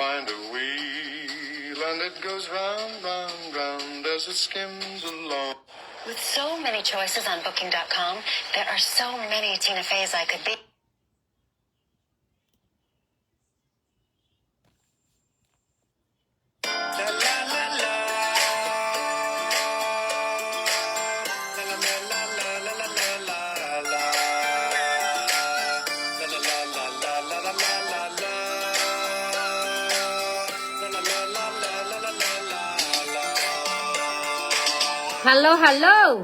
Find a wheel and it goes round, round, round as it skims along. With so many choices on Booking dot com, there are so many Tina Feys I could be. Hello, hello.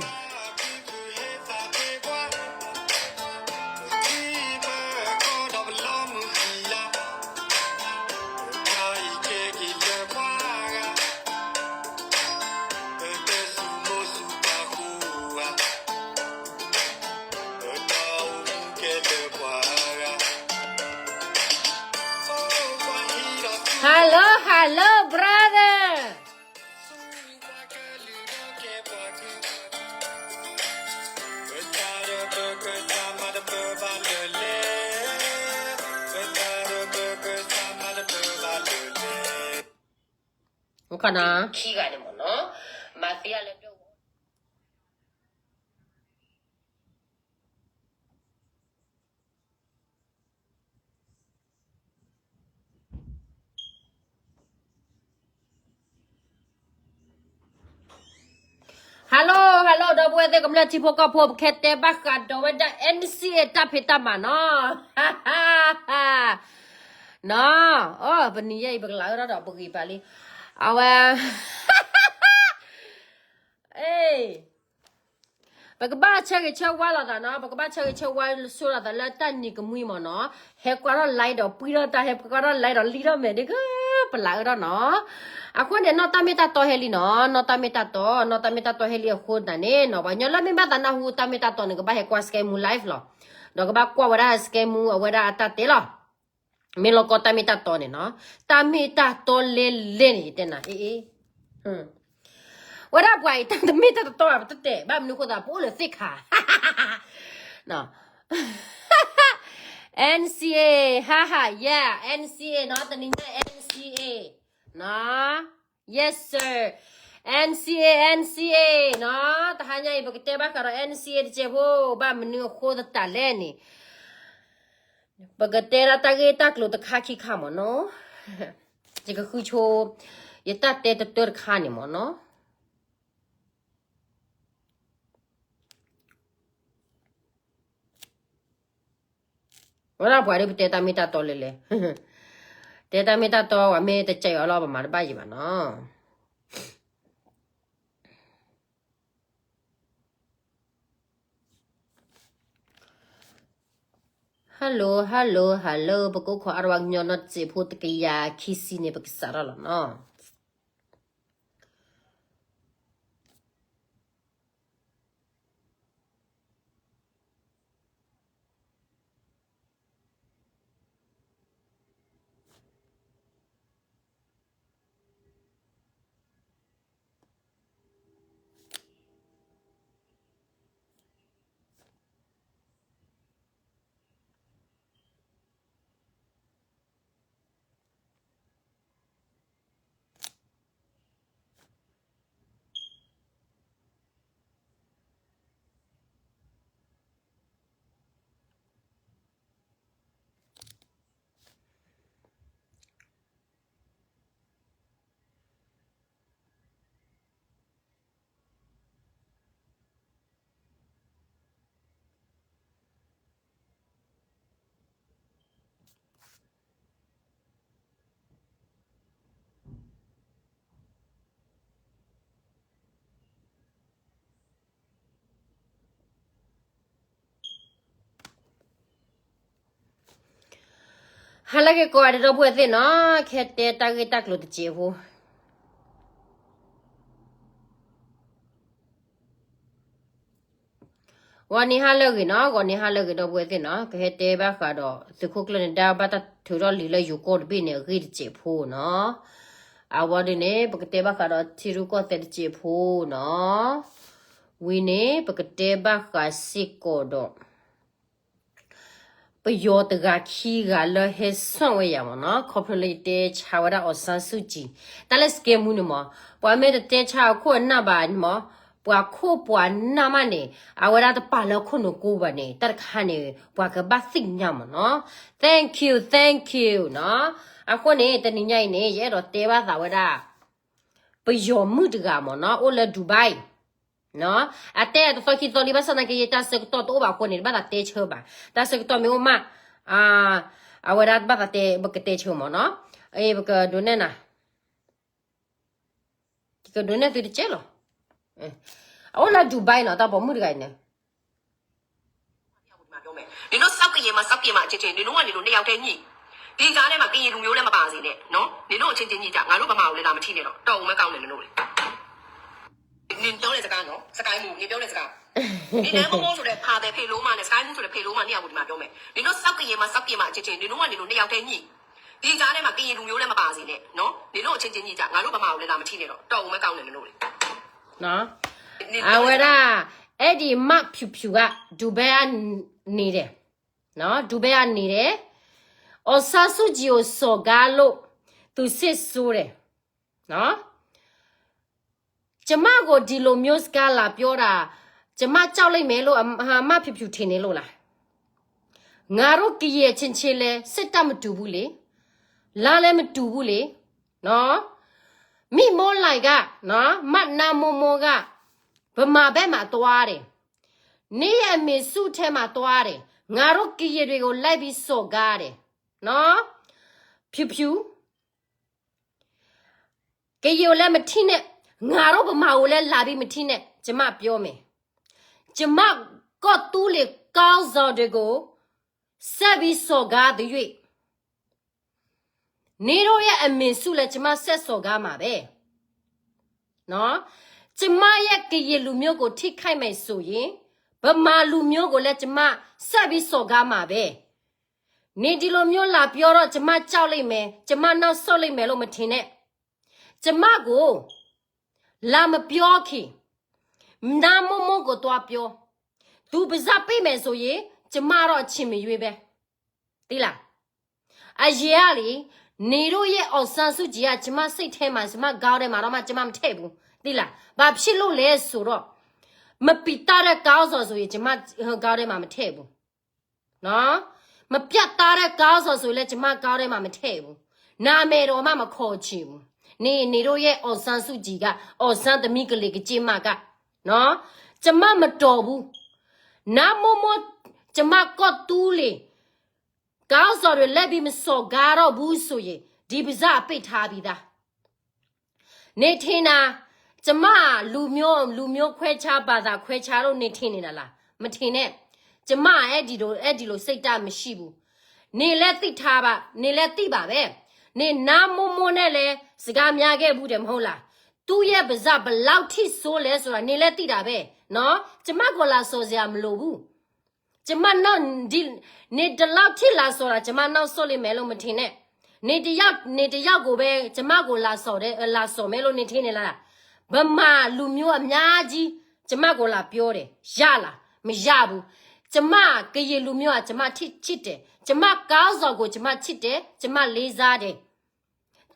Hello, hello, brother. Okay, ခံဂၤန့ၣ်မ့ၢ်နီၤ, မၤသံအလၢဒိၣ် Hello, hello ဒီပုၢ်ဝဲၢ်သ့ၣ် ကမျၢၢ်ထံဖိကီၢ်ဖိ ပကတဲဘၣ်ဃးဒီးဝဲဒၣ် N C A တၢ်ဖံးတၢ်မၤနီၤ, နီၤ, အိ ပနံၤယဲအံၤ ပကလးအၢထီၣ်ဒီးပဂံၢ်ပာ်လံ, အဝဲ အ့ ပကဘၣ်ဆၢဂ့ၤဆၢဝါလိာ်သးနီၤ, ပကဘၣ်ဆၢဂ့ၤဆၢဝါဆိလိာ်သးလၢတၢ်နံၤကမှံမ့ၢ်နီၤ, ဟဲကွၢ်ထီၣ် live ဒီးပှံထီၣ်တၢ်, ဟဲကွၢ်ထီၣ် live ဒီးလံထီၣ်မဲာ်ဒ်က ပလးအၢထီၣ်နီၤ, အဃိန့ၣ် နီၢ်တၢ်မ့ၢ်တၢ်တီဟဲလံနီၤ, နီၢ်တၢ်မ့ၢ်တၢ်တီ, နီၢ်တၢ်မ့ၢ်တၢ်တီဟဲလံအဃိသတးန့ၣ်နီၤ, ပှၤကညီလၢမ့ၢ်ဘၣ်သးနၢ်ဟူတၢ်မ့ၢ်တၢ်တီန့ၣ် ကဘၣ်ဟဲကွၢ် Sky Moo live လီၤ, ဒီးကဘၣ်ကွၢ်ဝဲဒၣ် Sky Moo အဝဲဒၣ်အတၢ်တဲလီၤ. မ့ၢ်လီၤကီတၢ်မ့ၢ်တၢ်တီန့ၣ်နီၤ, တၢ်မ့ၢ်တၢ်တီလဲလဲန့ၣ် ယတဲနၤ အ့ အ့ ဝဲဒၣ်ပှၤအံၤ တၢ်တမ့ၢ်တၢ်တတီဘၣ် ပတတဲဘၣ်, မနုၤအဃိသး ပအိၣ်လၢသ့ၣ်ခါ N C A, ဟါဟါ yeah, N C A နီၤ, တနံၤညါ N C A နီၤ, yes sir, N C A, N C A နီၤ, တဟါညါအံၤ ပကတဲဘၣ်ဃးဒီး N C A တစဲးဖိ, ဘၣ်မနုၤအဃိသတးလဲၣ်န့ၣ် ပကတဲဒၣ်တၢ်ဂ့ၢ်တၢ်ကျိၤတခါခံခါမ့ၢ်နီၤ, ယကဃုဆိ ယတၢ်တဲတတၢတခါန့ၣ်မ့ၢ်နီၤ, ဝဲဒၣ်ပှၤဒ်ပတဲတၢ်မ့ၢ်တၢ်တီလဲလဲ, တဲတၢ်မ့ၢ်တၢ်တီ ပှၤမ့ၢ်တစဲးအီၤလီၤ ပမၤတဘၣ်ယံၤဘၣ်နီၤ. Hello, hello, hello, ပကအိၣ်ခိးအါထီၣ်ဝဲကညီနီတစဲးဖိ တကယၤခံဆံန့ၣ် ပကစးထီၣ်လီၤနီၤ.ဟါလၢဂ့ၤကိးဂၤဒဲး ဒီပုၢ်ဝဲၢ်သ့ၣ်နီၤ, ခဲတဲတၢ်ဂ့ၢ်တၢ်ကျိၤတစဲးဖိ ဂီၤနံၤဟါလၢဂ့ၤနီၤ, ဂီၤနံၤဟါလၢဂ့ၤ ဒီပုၢ်ဝဲၢ်သ့ၣ်နီၤ, ကဟဲတဲဘၣ်ဃးဒီး သုးခိၣ်ကျၢၢ်နဒါ ဘၣ်တၢ်ထုးထီၣ်လံာ်လၢယိၤကီၢ်တဘ့ၣ်န့ၣ် အဂ့ၢ်တစဲးဖိနီၤ. အဝဲဒ်န့ၣ် ပကတဲဘၣ်ဃးဒီးထံရူၢ်ကီၢ်သဲးတစဲးဖိနီၤ. ဝံၤန့ၣ် ပကတဲဘၣ်ဃးစ့ၢ်ကီးဒီး ပယီၤတဂၤခံဂၤလၢဟဲဆှၢဝဲယၤမ့ၢ်နီၤ, ခီဖျိလၢယတဲဆါဝဲဒၣ် အောင်ဆန်းစုကြည်, တၢ်လၢစကဲမူန့ၣ်မ့ၢ်, ပှၤမ့ၢ်တတဲဆါအခိၣ်အနၢ်ဘၣ်န့ၣ်မ့ၢ်, ပှၤခိၣ်ပှၤနၢ်မးန့ၣ် အဝဲဒၣ်တပာ်လၢခိၣ်နူာ်ကိးဘၣ်န့ၣ် တၢ်တခါန့ၣ် ပှၤကဘၣ်သ့ၣ်ညါမ့ၢ်နီၤ. Thank you, thank you နီၤ. အဃိန့ၣ် တနံၤညါအံၤန့ၣ် ယအဲၣ်ဒိးတဲဘၣ်သးဝဲဒၣ် ပယီၤမုၣ်တဂၤမ့ၢ်နီၤ, အိၣ်လၢ Dubai နီၤ. အတဲတသီခံသီလံ ဘၣ်ဆၣ်သနာ်က့ တၢ်ဆၢကတီၢ်တအိၣ်ဘၣ်အဃိန့ၣ် တဘၣ်သးတဲဆၢဘၣ်. တၢ်ဆၢကတီၢ်မ့ၢ်အိၣ်မး အဝဲဒၣ်ဘၣ်သးတဲ ပကတဲဆၢမ့ၢ်နီၤ. အ့ ပကဒိးနဲၣ်နၤ, ကဒိးနဲၣ်သုတကဲလီၤ. အအိၣ်လၢ Dubai နီၤ, တၢ်ပိာ်မုၣ်တဂၤအံၤန့ၣ် နင်တို့စောင့်ကြည့်မှာ စောင့်ကြည့်မှာ အချင်းချင်း နင်တို့က နင်တို့နှစ်ယောက်တည်းညှိ ဒီကြားထဲမှာ ကရင်လူမျိုးလည်း မပါစေနဲ့နော် နင်တို့အချင်းချင်းညှိကြ ငါတို့ဗမာကိုလည်း လာမထိနဲ့တော့ တော်ရုံပဲကောင်းတယ် နင်တို့လေ နင်ပြောတဲ့စကားနော် စကိုင်းမူ နင်ပြောတဲ့စကား နင်လည်း မိုးမိုးဆိုတဲ့ ဖာပဲ ဖေလိုမနဲ့ စကိုင်းမူဆိုတဲ့ ဖေလိုမ နှစ်ယောက်ကို ဒီမှာပြောမယ် နင်တို့စောင့်ကြည့်မှာ စောင့်ကြည့်မှာ အချင်းချင်း နင်တို့က နင်တို့နှစ်ယောက်တည်းညှိ ဒီကြားထဲမှာ ကရင်လူမျိုးလည်း မပါစေနဲ့နော် နင်တို့အချင်းချင်းညှိကြ ငါတို့ဗမာကိုလည်း လာမထိနဲ့တော့ တော်ရုံပဲကောင်းတယ် နင်တို့လေ အဝဲဒၣ် အဲၣ်ဒိးမးဖြူဖြူက ဒူဘဲအန့ၣ်ဒီး ဒူဘဲအန့ၣ်ဒီး အောင်ဆန်းစုကြည်ကို စော်ကားလို့ သူစစ်ဆိုးတယ်နော် ကျမကို ဒီလိုမျိုးစကားလာပြောတာ ကျမကြောက်လိမ့်မယ်လို့ အမဖြူဖြူထင်နေလို့လား ငါတို့ကရင်အချင်းချင်းလဲ စိတ်ဓာတ်မတူဘူးလေ လမ်းလည်းမတူဘူးလေနော် မီမိုးလိုင်ကနော် မနန်းမိုးမိုးက ဗမာဘက်မှာသွားတယ် နေရဲ့အမေစုထဲမှာသွားတယ် ငါတို့ကရင်တွေကိုလိုက်ပြီးစော်ကားတယ်နော် ဖြူဖြူ ကရင်ကိုလည်းမထိနဲ့ ငါတို့ဗမာကိုလည်းလာပြီးမထိနဲ့ ကျမပြောမယ် ကျမကီၢ်သူလ့ၤကောင်းဆောင်တွေကို ဆက်ပြီးစော်ကားသရွေ့ နေတို့ရဲ့အမေစုလည်း ကျမဆက်စော်ကားမှာပဲနော် ကျမရဲ့ကရင်လူမျိုးကိုထိခိုက်မယ်ဆိုရင် ဗမာလူမျိုးကိုလည်း ကျမဆက်ပြီးစော်ကားမှာပဲ နေဒီလိုမျိုးလာပြောတော့ ကျမကြောက်လိမ့်မယ် ကျမနောက်ဆုတ်လိမ့်မယ်လို့မထင်နဲ့ ကျမကို လာမပြောခင် နန်းမိုးမိုးကိုသွားပြော သူပါးစပ်ပိတ်မယ်ဆိုရင် ကျမတော့အချိန်မရွေးပဲ သိလား အရင်ကလေ နေတို့ရဲ့အောင်ဆန်းစုကြည်က ကျမစိတ်ထဲမှာ ကျမခေါင်းထဲမှာတော့မှ ကျမမထည့်ဘူး သိလား ဘာဖြစ်လို့လဲဆိုတော့ မပီသတၢ်တဲ့ခေါင်းဆောင်ဆိုရင် ကျမခေါင်းထဲမှာမထည့်ဘူးနော် မပြတ်သားတဲ့ခေါင်းဆောင်ဆိုရင်လည်း ကျမခေါင်းထဲမှာမထည့်ဘူး နာမည်တောင်မှမခေါ်ချင်ဘူး နေနေတို့ရဲ့အောင်ဆန်းစုကြည်က အောင်ဆန်းသမီးကလေးကကြီးမကနော် ကျမမတော်ဘူး နန်းမိုးမိုး ကျမကီၢ်သူလ့ၤ ခေါင်းဆောင်တွေလိုက်ပြီးမစော်ကားတော့ဘူးဆိုရင် ဒီပါးစပ်အပိတ်ထားပြီးသား နေထင်တာ ကျမလူမျိုးလူမျိုးခွဲခြားဘာသာခွဲခြားလို့နေထင်နေတာလား မထင်နဲ့ ကျမအဲ့ဒီလိုအဲ့ဒီလိုစိတ်ဓာတ်မရှိဘူး နေလည်းသိထားပါနေလည်းသိပါပဲ နေနန်းမိုးမိုးနဲ့လည်းစကားများခဲ့ဘူးတယ်မဟုတ်လား သူ့ရဲ့ပါးစပ်ဘယ်လောက်ထိဆိုးလဲဆိုတာနေလည်းသိတာပဲနော်ကျမကိုလာစော်စရာမလိုဘူး ကျမနောက်ဒီနေဒီလောက်ထိလာစော်တာကျမနောက်ဆုတ်လိမ့်မယ်လို့မထင်နဲ့နေတယောက်နေတယောက်ကိုပဲကျမကိုလာစော်တယ်လာစော်မယ်လို့နေထင်နေလားဗမာလူမျိုးအများကြီးကျမကိုလာပြောတယ်ရလားမရဘူးကျမကရင်လူမျိုးอ่ะကျမချစ်ချစ်တယ်ကျမကောင်းဆောင်ကိုကျမချစ်တယ်ကျမလေးစားတယ်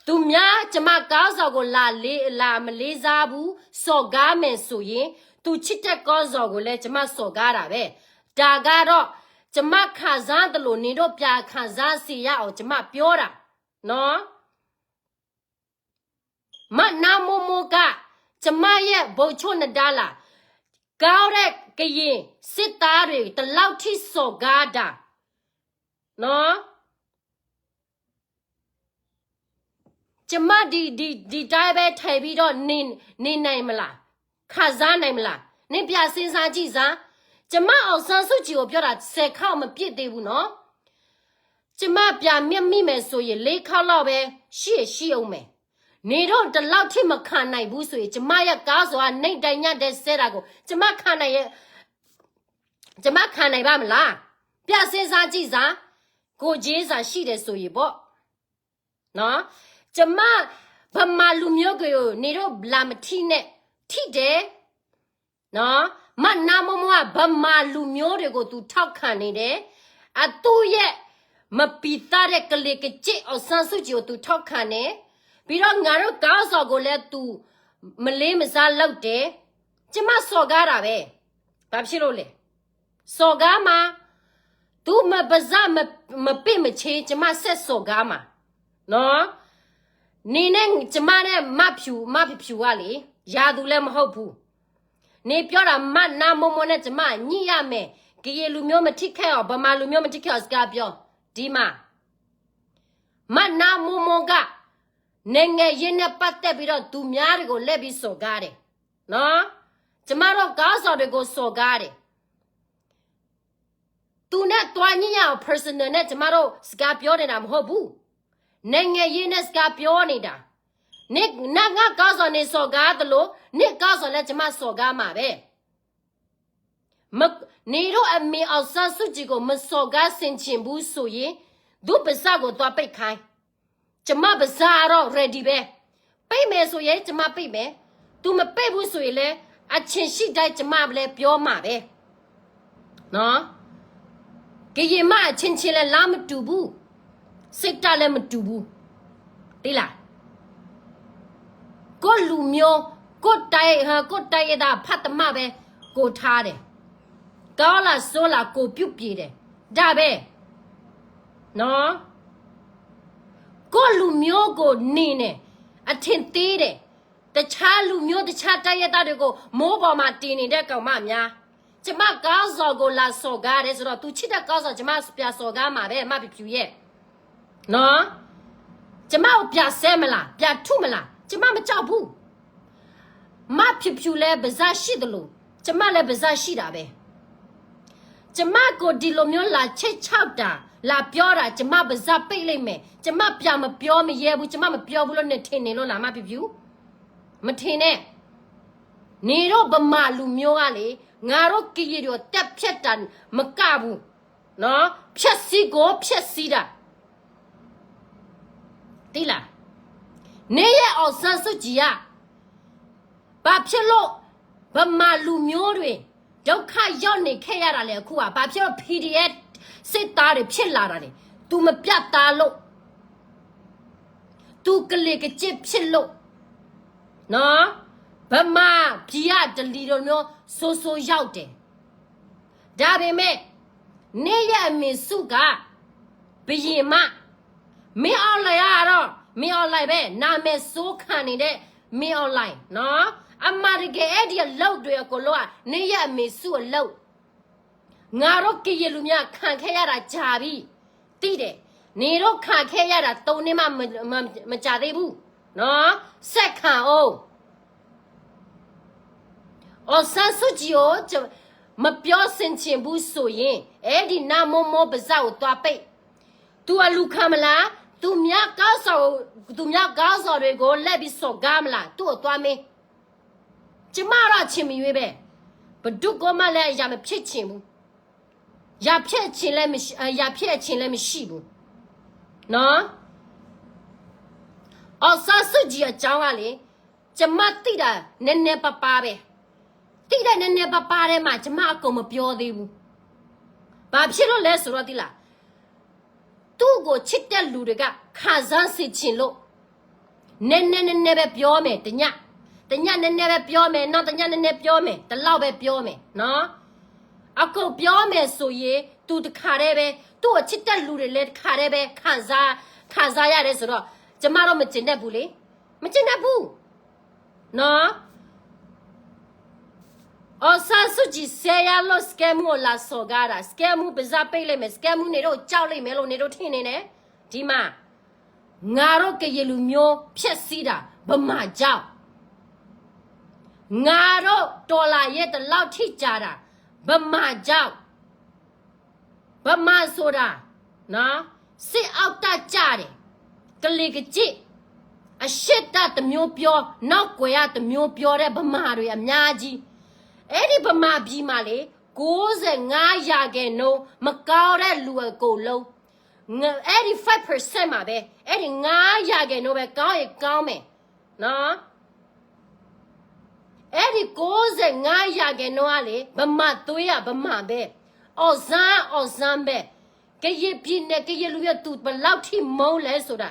သူများကျမကောင်းဆောင်ကိုလာလေးလာမလေးစားဘူးစော်ကားမယ်ဆိုရင်သူချစ်တဲ့ကောင်းဆောင်ကိုလည်းကျမစော်ကားတာပဲဒါကတော့ကျမခံစားသလိုနေတော့ပြန်ခံစားစေရအောင်ကျမပြောတာနော်မနန်းမိုးမိုးကကျမရဲ့ဗိုလ်ချုပ်နဒါလာကောင်းတဲ့ကရင်စစ်သားတွေဒီလောက်ထိစော်ကားတာနော် ကျမဒီဒီဒီတိုင်းပဲထိုင်ပြီးတော့နေနေနိုင်မလားခံစားနိုင်မလားနင်ပြန်စဉ်းစားကြည့်စမ်းကျမအောင်ဆန်းစုကြည်ကိုပြောတာဆယ်ခေါက်မပြည့်သေးဘူးနော်ကျမပြန်မျက်မိမယ်ဆိုရင်လေးခေါက်လောက်ပဲရှိရရှိအောင်မယ်နေတော့ဒီလောက်ထိမခံနိုင်ဘူးဆိုရင်ကျမရဲ့ကောင်းဆောင်ကနှိပ်ဒဏ်ညါဒဏ်စဲတာကိုကျမခံနိုင်ရဲ့ကျမခံနိုင်ပါ့မလားပြန်စဉ်းစားကြည့်စမ်းကိုယ်ခြေစာရှိတယ်ဆိုရင်ပေါ့နော်ကျမဗမာလူမျိုးကိုနေတော့လာမထိနဲ့ထိတယ်နော်မနန်းမိုးမိုးကဗမာလူမျိုးတွေကိုသူထောက်ခံနေတယ် အတူၢ်ယဲၢ် မပံၤသၣ်ဒဲး ကလံၤကစ့ၣ် အောင်ဆန်းစုကြည် ကို သူထောက်ခံတယ်, ပြီးတော့ ငါတို့ခေါင်းဆောင်ကိုလည်း သူ မလေးမစားလုပ်တယ်, ကျမစော်ကားတာပဲ, ဘာဖြစ်လို့လဲ, စော်ကားမှာ, သူမပါးစပ်မပ့ၢ်မချေ ကျမဆက်စော်ကားမှာ, နော်, နင်နဲ့ကျမနဲ့ မဖြူ, မဖြူဖြူကလေ, ရသူလည်းမဟုတ်ဘူး. နင်ပြောတာ မနမိုးမိုးနဲ့ ကျမညှိရမယ်, ကရင်လူမျိုးမထိခိုက်အောင်, ဗမာလူမျိုးမထိခိုက်အောင် စကားပြော, ဒီမှာ, မနမိုးမိုးက နိုင်ငံရေးနဲ့ပတ်သက်ပြီးတော့ သူများတွေကိုလှည့်ပြီးစော်ကားတယ်, နော်, ကျမတို့ခေါင်းဆောင်တွေကိုစော်ကားတယ်. သူနဲ့သွားညှိရအောင် personal နဲ့ကျမတို့စကားပြောနေတာမဟုတ်ဘူး. နိုင်ငံရေးနဲ့ စကားပြောနေတာ. နင်, နငါခေါင်းဆောင် နင်စော်ကားသလို, နင့်ခေါင်းဆောင်လည်း ကျမစော်ကားမှာပဲ. မ, နင်တို့အမေ အောင်ဆန်းစုကြည်ကို မစော်ကားဆင်ခြင်ဘူးဆိုရင်, သူ့ပါးစပ်ကိုသွားပိတ်ခိုင်း. ကျမပါးစပ်ကတော့ ready ပဲ. ပိတ်မယ်ဆိုရင် ကျမပိတ်မယ်. သူမပိတ်ဘူးဆိုရင်လည်း အချိန်ရှိတိုင်း ကျမလည်းပြောမှာပဲ. နော်, ကရင်မအချင်းချင်းလည်း လမ်းမတူဘူး, စိတ်ဓာတ်လည်းမတူဘူး, သိလား. ကိုယ့်လူမျိုး, ကိုယ့်တိုင်း, ကိုယ့်တိုင်းရင်းသား ဖတ်သမားပဲ ကိုယ်ထားတယ်. ကောင်းလားဆိုးလား ကိုယ်ပြုပြင်တယ်, ဒါပဲ. နော်, ကိုယ့်လူမျိုးကိုနေနဲ့ အထင်သေးတယ်. တခြားလူမျိုး တခြားတိုင်းရင်းသားတွေကို မိုးပေါ်မှာတင်နေတဲ့ကောင်မများ. ကျမခေါင်းဆောင်ကို လာစော်ကားတယ်ဆိုတော့ သူချစ်တဲ့ခေါင်းဆောင် ကျမပြန်စော်ကားမှာပဲ, မဖြူဖြူရဲ့. နော်, ကျမကို ပြန်ဆဲမလား, ပြန်ထုမလား, ကျမမကြောက်ဘူး. မဖြူဖြူလည်း ပါးစပ်ရှိသလို, ကျမလည်း ပါးစပ်ရှိတာပဲ. ကျမကို ဒီလိုမျိုး လာခြိမ်းခြောက်တာ, လာပြောတာ, ကျမပါးစပ်ပိတ်လိမ့်မယ်, ကျမပြန်မပြောမရဲဘူး, ကျမမပြောဘူးလို့ နင်ထင်နေလို့လား မဖြူဖြူ? မထင်နဲ့. နင်တို့ဗမာလူမျိုးကလေ, ငါတို့ကရင်တွေကို သတ်ဖြတ်တာမကဘူး, နော်, ဖျက်ဆီးကို ဖျက်ဆီးတာ. သိလား? နင်ရဲ့ အောင်ဆန်းစုကြည်က ဘာဖြစ်လို့ ဗမာလူမျိုးတွေ ဒုက္ခရောက်နေခဲ့ရတာလဲ အခုက ဘာဖြစ်လို့ PDF စစ်သားတွေ ဖြစ်လာတာလဲ သူမပြတ်သားလို့, သူကလံၤကစ့ၣ်ဖြစ်လို့, နော်, ဗမာပြည်က ဒီလိုမျိုး ဆိုးဆိုးရောက်တယ်. ဒါပေမဲ့ နင်ရဲ့အမေစုက ဘုရင်မ, မင်းအောင်လှိုင်ကတော့ မင်းအောင်လှိုင်ပဲ, နာမည်ဆိုးခံနေတဲ့ မင်းအောင်လှိုင်နော်, အမှန်တကယ် အဲ့ဒီအလုပ်တွေအကုန်လုံးက နင်ရဲ့အမေစုအလုပ်. ငါတို့ကရင်လူမျိုး ခံခဲ့ရတာကြာပြီ, သိတယ်, နင်တို့ခံခဲ့ရတာ သုံးနှစ်မှ မ, မ, မကြာသေးဘူးနော်, ဆက်ခံအောင်. အောင်ဆန်းစုကြည်ကို မပြောဆင်ခြင်ဘူးဆိုရင် အဲ့ဒီနမိုးမိုးပါးစပ်ကိုသွားပိတ်. သူအလူခံမလား, သူများခေါင်းဆောင်, သူများခေါင်းဆောင်တွေကို လှည့်ပြီးစော်ကားမလား, သူ့ကိုသွားမေး. ကျမတော့ အချိန်မရွေးပဲ, ဘယ်သူ့ကိုမှလည်း အရာမဖြစ်ချင်ဘူး. ရာဖြစ်ချင်လည်းမရှိ, အရာဖြစ်ချင်လည်းမရှိဘူးနော်. အောင်ဆန်းစုကြည်အကြောင်းကလေ, ကျမသိတာ နည်းနည်းပါးပါးပဲ, သိတဲ့ နည်းနည်းပါးပါးထဲမှာ ကျမအကုန်မပြောသေးဘူး. ဘာဖြစ်လို့လဲဆိုတော့ သိလား, သူ့ကိုချစ်တဲ့လူတွေက ခံစားစေချင်လို့, နည်းနည်းနည်းနည်းပဲပြောမယ်, တစ်ည, တစ်ညနည်းနည်းပဲပြောမယ်, နောက်တစ်ညနည်းနည်းပြောမယ်, တစ်လောက်ပဲပြောမယ်နော်. အကုန်ပြောမယ်ဆိုရင် သူတစ်ခါတည်းပဲ, သူ့ကိုချစ်တဲ့လူတွေလည်း တစ်ခါတည်းပဲ ခံစား, ခံစားရတယ်ဆိုတော့ ကျမတို့ မကျေနပ်ဘူးလေ, မကျေနပ်ဘူးနော်. အောင်ဆန်းစုကြည် ဆဲရလို့ စကဲမူကို လာစော်ကားတာ, စကဲမူပါးစပ်ပိတ်လိမ့်မယ်, စကဲမူ နင်တို့ ကြောက်လိမ့်မယ်လို့ နင်တို့ ထင်နေတယ်, ဒီမှာ ငါတို့ကရင်လူမျိုး ဖျက်ဆီးတာ ဗမာကြောင့်, ငါတို့ တော်လှန်ရေး ဒီလောက်ထိ ကြာတာ ဗမာကြောင့်. ဗမာဆိုတာနော်, စစ်အောင့်တတ်ကြတယ်, ကလံၤကစ့ၣ်, အရှေ့တပ်တစ်မျိုးပြော, နောက်ကွယ်ကတစ်မျိုးပြောတဲ့ ဗမာတွေ အများကြီး. အဲ့ဒီဗမာပြည်မှာလေ, ကိုးဆယ့်ငါးရာခိုင်နှုန်း မကောင်းတဲ့လူအကုန်လုံး, ငါ, အဲ့ဒီ five percent မှာပဲ, အဲ့ဒီ ငါးရာခိုင်နှုန်းပဲ ကောင်းရင်ကောင်းမယ်နော်. အဲ့ဒီ ကိုးဆယ့်ငါးရာခိုင်နှုန်းကလေ, ဗမာသွေးက ဗမာပဲ, အောင်ဆန်းက အောင်ဆန်းပဲ, ကရင်ပြည်နယ် ကရင်လူမျိုး သူဘယ်လောက်ထိမုန်းလဲဆိုတာ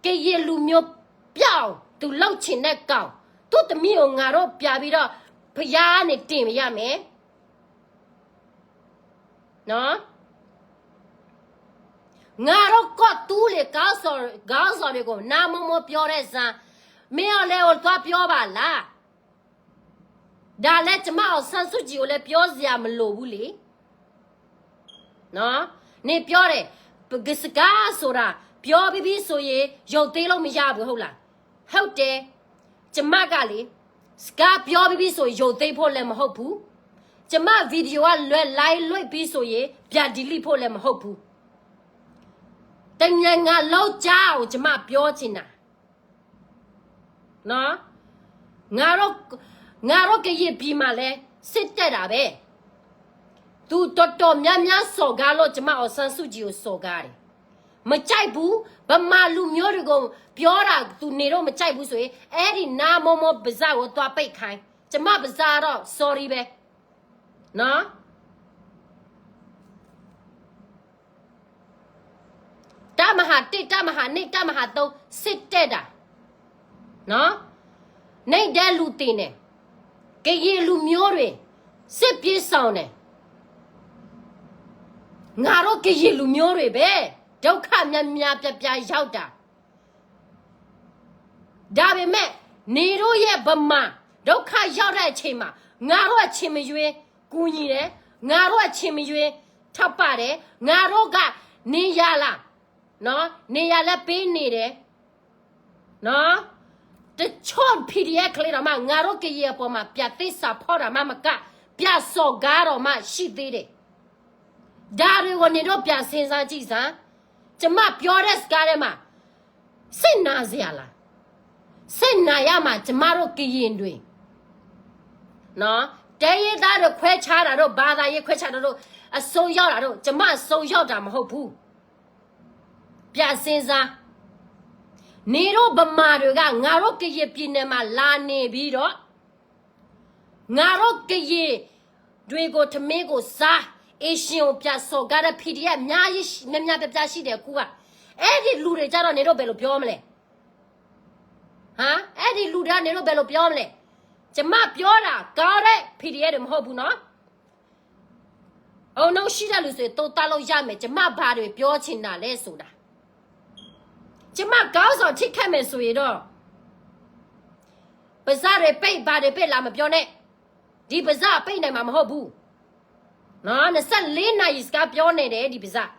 ကရင်လူမျိုးပျောက်အောင် သူလုပ်ချင်တဲ့ကောင် သူ့သမီးကို ငါတို့ပြန်ပြီးတော့ ဘုရားနဲ့တင်ရမယ်နော် ငါတို့ကီၢ်သူလ့ၤခေါင်းဆောင်ခေါင်းဆောင်တွေကို နါမိမ့ပြောတဲ့စံ မင်းအောင်လှိုင်ကိုသွားပြောပါလား ဒါလည်းကျမအောင်ဆန်းစုကြည်ကိုလည်းပြောစရာမလိုဘူးလေနော် နေပြောတယ် ပကစကားဆိုတာ ပြောပြီးပြီဆိုရင် ရုပ်သိမ်းလို့မရဘူးဟုတ်လား ဟုတ်တယ် ကျမကလေ စကားပြောပြီးပြီဆိုရင် ရုပ်သိမ်းဖို့လည်းမဟုတ်ဘူးကျမ video ကလွဲ live လွှင့်ပြီးဆိုရင် ပြန် delete ဖို့လည်းမဟုတ်ဘူးတနိုင်ငံလုံးကြားအောင်ကျမပြောချင်တာ နော်ငါတို့ငါတို့ကရင်ပြည်မှာလည်းစစ်တပ်တာပဲသူတော်တော်များများစော်ကားလို့ကျမအောင်ဆန်းစုကြည်ကိုစော်ကားတယ်မကြိုက်ဘူးဗမာလူမျိုးတွေကိုပြောတာသူနေတော့မကြိုက်ဘူးဆိုရင်အဲ့ဒီနါမောမောပါးစပ်ကိုသွားပိတ်ခိုင်းကျမပါးစပ်ကတော့ sorry ပဲနော် တပ်မဟာတစ် တပ်မဟာနှစ် တပ်မဟာသုံး စစ်တပ်တာနော် နှိပ်တဲ့လူသေနဲ့ ကရင်လူမျိုးတွေ စစ်ပြေးရှောင်တယ် ငါတို့ကရင်လူမျိုးတွေပဲ ဒုက္ခများများပြားပြားရောက်တာ ဒါပေမဲ့ နေတို့ရဲ့ဗမာဒုက္ခရောက်တဲ့အချိန်မှာ ငါတို့အချိန်မရွေးကူညီတယ် ငါတို့အချိန်မရွေးထောက်ပံ့တယ် ငါတို့ကနေရာလာနော် နေရာလည်းပေးနေတယ်နော် တချို့ PDF ကလေးတောင်မှ ငါတို့ကရင်အပေါ်မှာ ပြန်သစ္စာဖောက်တာမှမက ပြန်စော်ကားတော့မှရှိသေးတယ်ဒါတွေကိုနေတော့ပြန်စဉ်းစားကြည့်စမ်းကျမပြောတဲ့စကားထဲမှာ စစ်နာစရာလားစစ်နာရမှာကျမတို့ကရင်တွေနော်တိုင်းရင်းသားတွေခွဲခြားတာတို့ဘာသာရေးခွဲခြားတာတို့အဆုံးရောက်တာတို့ကျမအဆုံးရောက်တာမဟုတ်ဘူးပြန်စဉ်းစားနေတို့ဗမာတွေကငါတို့ကရင်ပြည်နယ်မှာလာနေပြီးတော့ငါတို့ကရင်တွေကိုထမင်းကိုစား Asian ကိုပြန်စော်ကားတဲ့ PDF အများကြီးရှိ- များများပြားပြားရှိတယ်အခုကအဲ့ဒီလူတွေကြတော့နေတော့ဘယ်လိုပြောမလဲဟာအဲ့ဒီလူတွေကနေတော့ဘယ်လိုပြောမလဲကျမပြောတာကောင်းတဲ့ PDF တွေမဟုတ်ဘူးနော်အုံနောက်ရှိတဲ့လူဆိုရင်သုံးသပ်လို့ရမယ်ကျမဘာတွေပြောချင်တာလဲဆိုတာကျမကောင်းဆောင်ထိခိုက်မယ်ဆိုရင်တော့ပါးစပ်တွေပိတ်ဘာတွေပိတ်လာမပြောနဲ့ဒီပါးစပ်ပိတ်နိုင်မှာမဟုတ်ဘူးနော်နှစ်ဆယ့်လေးနာရီစကားပြောနေတယ်ဒီပါးစပ်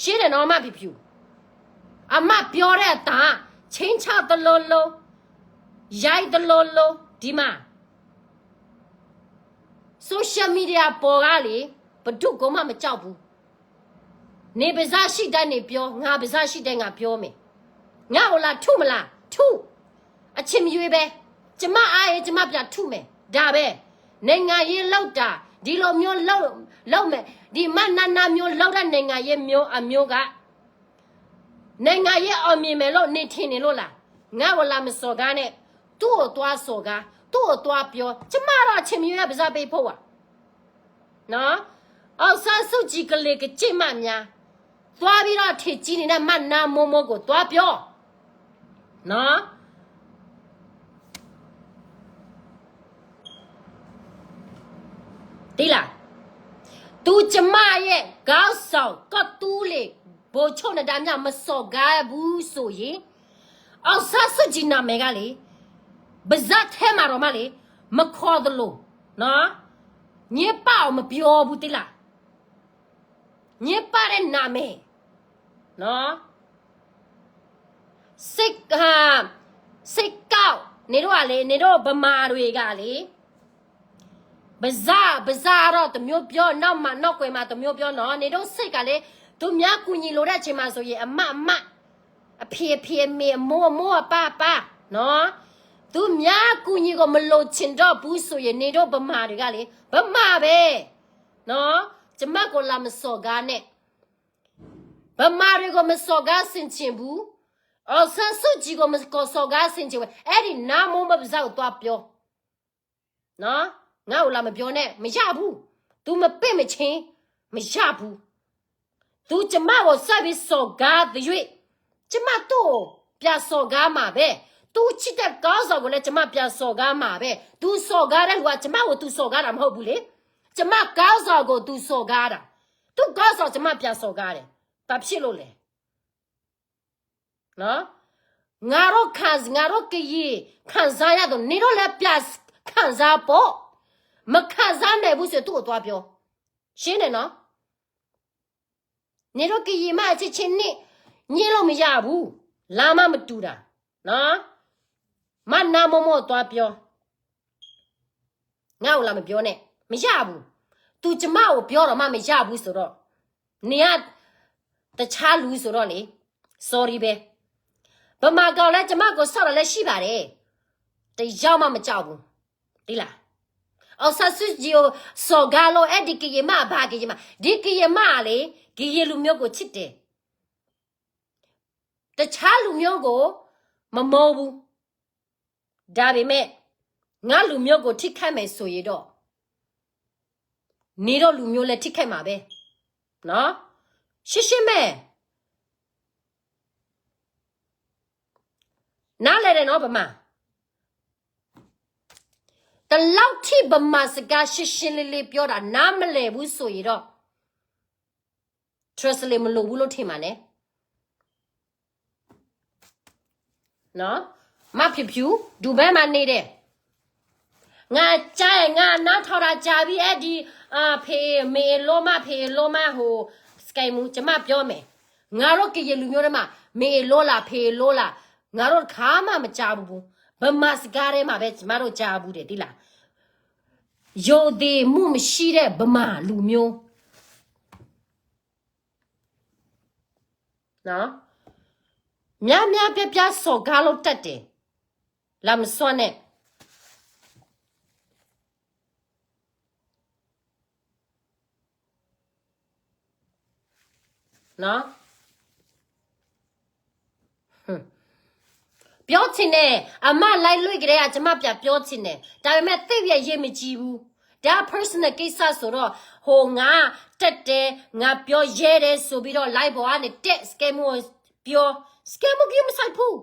ရှင်းတယ်နော်မဖြူဖြူအမပြောတဲ့အတန်ချင်းချောက်တလုံးလုံးရိုက်တလုံးလုံးဒီမှာ social media ပေါ်ကလေဘယ်သူ့ကိုမှမကြောက်ဘူးနေပါးစပ်ရှိတိုင်းနေပြောငါပါးစပ်ရှိတိုင်းငါပြောမယ်ငါ့ကိုလာထုမလားထုအချိန်မရွေးပဲကျမအားရင်ကျမပြန်ထုမယ်ဒါပဲနိုင်ငံရေးလောက်တာဒီလိုမျိုးလောက်လောက်မယ်ဒီမနန်းနန်းမျိုးလောက်တဲ့နိုင်ငံရေးမျိုးအမျိုးကနိုင်ငံရေးအောင်မြင်မယ်လို့နေထင်နေလို့လားငါ့ကိုလာမစော်ကားနဲ့သူ့ကိုသွားစော်ကားသူ့ကိုသွားပြောကျမတော့အချိန်မရွေးပါးစပ်ပိတ်ဖို့ပါနော်အောင်ဆန်းစုကြည်ကလေးကကြည့်မှများသွားပြီးတော့ထေကြီးနေတဲ့မနန်းမိုးမိုးကိုသွားပြောနော်သိလားသူကျမရဲ့ခေါင်းဆောင်ကတူးလေဗိုလ်ချုပ်နဒါမြမစော်ကားဘူးဆိုရင်အောင်ဆန်းစုကြည်နာမည်ကလေပါးစပ်ထဲမှာတော့မှလေမခေါ်သလိုနော်ညစ်ပတ်အောင်မပြောဘူးသိလားညစ်ပတ်တဲ့နာမည်နော်စစ်ဟာစစ်ကောက်နေတော့ကလေနေတော့ဗမာတွေကလေပါးစပ်ပါးစပ်ကတော့တစ်မျိုးပြောနောက်မှနောက်ကွယ်မှာတစ်မျိုးပြောနော်နေတော့စစ်ကလေသူများကူညီလို့တဲ့အချိန်မှာဆိုရင်အမတ်အမတ်အဖေအဖေအမေအမိုးအမိုးအပါအပါနော်သူများကူညီကိုမလိုချင်တော့ဘူးဆိုရင်နေတော့ဗမာတွေကလေဗမာပဲနော်ကျမကိုလာမစော်ကားနဲ့ဗမာတွေကိုမစော်ကားဆင်ခြင်ဘူးအောင်ဆန်းစုကြည်ကိုမစော်ကားဆင်ခြင်ဘူးအဲ့ဒီနန်းမိုးမိုးပါးစပ်ကိုသွားပြောနော်ငါ့ကိုလာမပြောနဲ့မရဘူး သူမပ့ၢ်မဆ့ မရဘူး။ သူကျမကိုဆက်ပြီးစော်ကားသရွေ့ ကျမသူ့ကိုပြန်စော်ကားမှာပဲ။ သူချစ်တဲ့ခေါင်းဆောင်ကိုလည်းကျမပြန်စော်ကားမှာပဲ။ သူစော်ကားတဲ့လူကကျမကိုသူစော်ကားတာမဟုတ်ဘူးလေ။ ကျမခေါင်းဆောင်ကိုသူစော်ကားတာ။ သူ့ခေါင်းဆောင်ကျမပြန်စော်ကားတယ်။ ဘာဖြစ်လို့လဲ။ နော်။ ငါတို့ခံငါတို့ကရင်ခံစားရတော့နင်တို့လည်းပြန်ခံစားပေါ့။ မခံစားနိုင်ဘူးဆိုရင်သူ့ကိုသွားပြောရှင်းတယ်နော်။ နင်တို့ကရင်မအချင်းချင်းနဲ့ညှိလို့မရဘူး။ လမ်းမမတူတာနော်။ မနမို့မို့သွားပြော ငါ့ကိုလာမပြောနဲ့ မရဘူး။ သူကျမကိုပြောတော့မှမရဘူးဆိုတော့ နင်ကတခြားလူဆိုတော့လေ sorry ပဲ။ ဗမာကောင်လည်းကျမကိုဆော့တာလည်းရှိပါတယ်။ တစ်ယောက်မှမကြောက်ဘူး။ သိလား။ အောင်ဆန်းစုကြည်ကိုစော်ကားလို့အဲ့ဒီကရင်မအဘာကရင်မဒီကရင်မလေကရင်လူမျိုးကိုချစ်တယ်။ တခြားလူမျိုးကိုမမုန်းဘူး။ ဒါပေမဲ့ငါလူမျိုးကိုထိခိုက်မယ်ဆိုရင်တော့နင်တို့လူမျိုးလည်းထိခိုက်မှာပဲနော်။ ရှင်းရှင်းပဲနားလည်တယ်နော်ဗမာ။ ဒီလောက်ထိဗမာစကားရှင်းရှင်းလင်းလင်းပြောတာနားမလည်ဘူးဆိုရင်တော့ translate မလိုဘူးလို့ထင်မှာနဲ့နော်။ မဖြူဖြူ ဒူဘဲမှာနေတယ်။ ငါကြားရင်ငါနားထောင်တာကြာပြီအဲ့ဒီအဖေမေအလိုမဖေအလိုမဟို စကဲမူကျမပြောမယ်။ ငါတို့ကရင်လူမျိုးထဲမှာမေအလိုလားဖေအလိုလားငါတို့တစ်ခါမှမကြားဘူးဘူး။ ဗမာစကားထဲမှာပဲကျမတို့ကြားဘူးတယ်သိလား။ ယုံကြည်မှုမရှိတဲ့ဗမာလူမျိုးနော်။ များများပြားပြားစော်ကားလို့တတ်တယ်။ လာမစွမ်းနဲ့နော်။ ပြောချင်တယ်။ အမလိုက်လွင့်ကလေးကကျမပြပြောချင်တယ်။ ဒါပေမဲ့သိပ်ရရေးမကြီးဘူး။ ဒါ personal ကိစ္စဆိုတော့ဟိုငါတက်တယ်ငါပြောရဲတယ်ဆိုပြီးတော့ live ပေါ်ကနေတက် scam ကိုပြော scam ကိုမဆိုင်ဘူး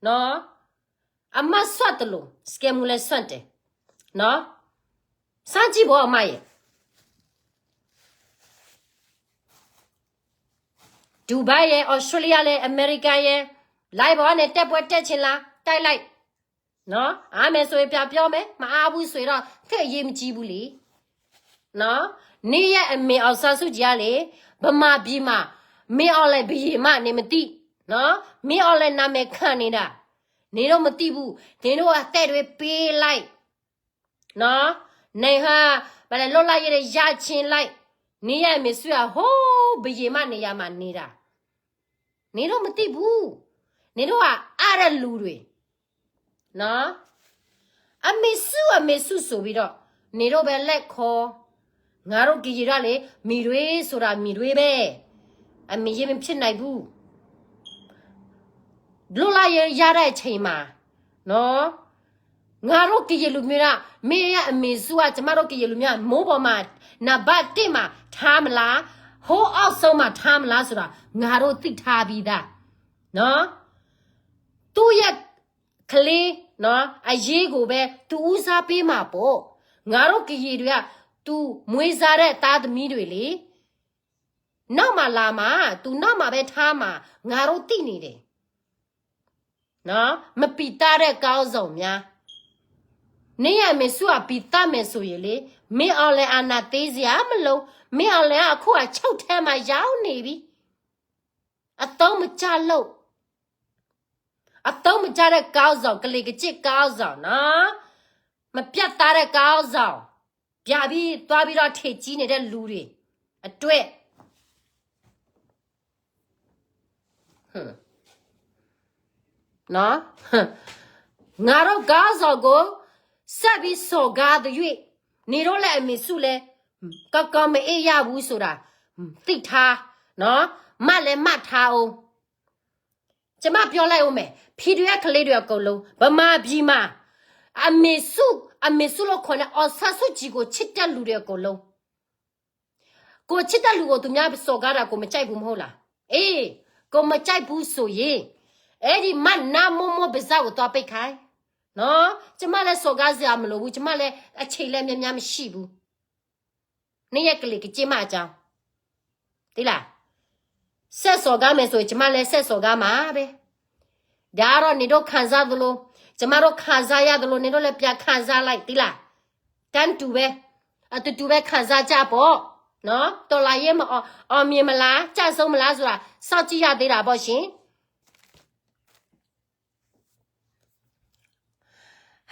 နော်။ အမစွတ်တလို့ scam ကိုလည်းစွတ်တယ်နော်။ စမ်းကြည့်ပေါ့အမရဲ့ ဒူဘဲရဲ့ Australia ရဲ့ America ရဲ့ live ပေါ်ကနေတက်ပွဲတက်ချင်လား တိုက်လိုက်နော်။ အားမယ်ဆိုရင်ပြပြောမယ် မအားဘူးဆိုရင်တော့သိပ်အရေးမကြီးဘူးလေနော်။ နင်ရဲ့အမေအောင်ဆန်းစုကြည်ကလေဗမာပြည်မှာမင်းအောင်လှိုင်ဘုရင်မှနေမသိနော်။ မင်းအောင်လှိုင်နာမည်ခံနေတာ နင်တို့မသိဘူး။ နင်တို့အသက်တွေပေးလိုက်နော်။ နေဟာဘာလဲလွတ်လပ်ရေးတွေရချင်းလိုက်နေရမယ်ဆိုရဟိုးဘုရင်မှနေရာမှာနေတာနင်တို့မသိဘူး။ နင်တို့ကအါတဲ့လူတွေနော်။ အမေစုအမေစုဆိုပြီးတော့နင်တို့ပဲလက်ခေါ်ငါတို့ကရင်ကလေမီတွေဆိုတာမီတွေပဲအမေရေးမဖြစ်နိုင်ဘူး။ လွတ်လပ်ရေးရတဲ့အချိန်မှာနော် ငါတို့ကရင်လူမျိုးကမင်းရဲ့အမေစုကကျမတို့ကရင်လူမျိုးကမိုးပေါ်မှာနံပါတ်တစ်မှာထားမလားဟိုးအောက်ဆုံးမှာထားမလားဆိုတာငါတို့သိထားပြီးသားနော်။ သူ့ရဲ့ကလေးနော်အရေးကိုပဲသူဦးစားပေးမှာပေါ့။ ငါတို့ကရင်တွေကသူမွေးစားတဲ့သားသမီးတွေလေနောက်မှလာမှာသူနောက်မှပဲထားမှာငါတို့သိနေတယ်နော်။ မပီတာတဲ့ကောင်းဆောင်များနေရမယ်စုအပီတာမယ်ဆိုရင်လေမင်းအောင်လည်းအာဏာသိမ်းစရာမလိုမင်းအောင်လည်းအခုအချုပ်ထဲမှာရောက်နေပြီအသုံးမကျလို့အသုံးမကျတဲ့ကောင်းဆောင်ကလေကကျစ်ကောင်းဆောင်နော်မပြတ်သားတဲ့ကောင်းဆောင်ပြပြီးသွားပြီးတော့ထေကြီးနေတဲ့လူတွေအတွက်နော်ငါတို့ခေါင်းဆောင်ကိုဆက်ပြီးစော်ကားသရွေ့နေတော့လဲအမေစုလဲကကမအေးရဘူးဆိုတာသိထားနော်။ မတ်လဲမတ်ထားအောင်ကျမပြောလိုက်အောင်မယ် ဖီဒွဲကလေးတွေအကုန်လုံးဗမာပြည်မှာအမေစုအမေစုလို့ခေါ်တဲ့အော်ဆန်းစုကြည်ကိုချစ်တဲ့လူတွေအကုန်လုံး ကိုယ်ချစ်တဲ့လူကို သူများစော်ကားတာကို မကြိုက်ဘူးမဟုတ်လား? အေး ကိုယ်မကြိုက်ဘူးဆိုရင် အဲဒီမှာ နမ်းမို့မို့ ပါးစပ်ကို သွားပိတ်ခိုင်းနော်. ကျမလည်း စော်ကားစရာမလိုဘူး. ကျမလည်း အချိန်လည်း များများမရှိဘူး. နင်ရဲ့ကလေကကြေးမအကြောင်း သိလား? ဆက်စော်ကားမယ်ဆိုရင် ကျမလည်း ဆက်စော်ကားမှာပဲ. ဒါကတော့ နင်တို့ခံစားသလို ကျမတို့ ခံစားရသလို နင်တို့လည်း ပြန်ခံစားလိုက် သိလား? တန်းတူပဲ အတူတူပဲ ခံစားကြပေါ့နော်. တော်လှန်ရေးမအောင် အောင်မြင်မလား ကျဆုံးမလားဆိုတာ စောင့်ကြည့်ရသေးတာပေါ့ရှင်.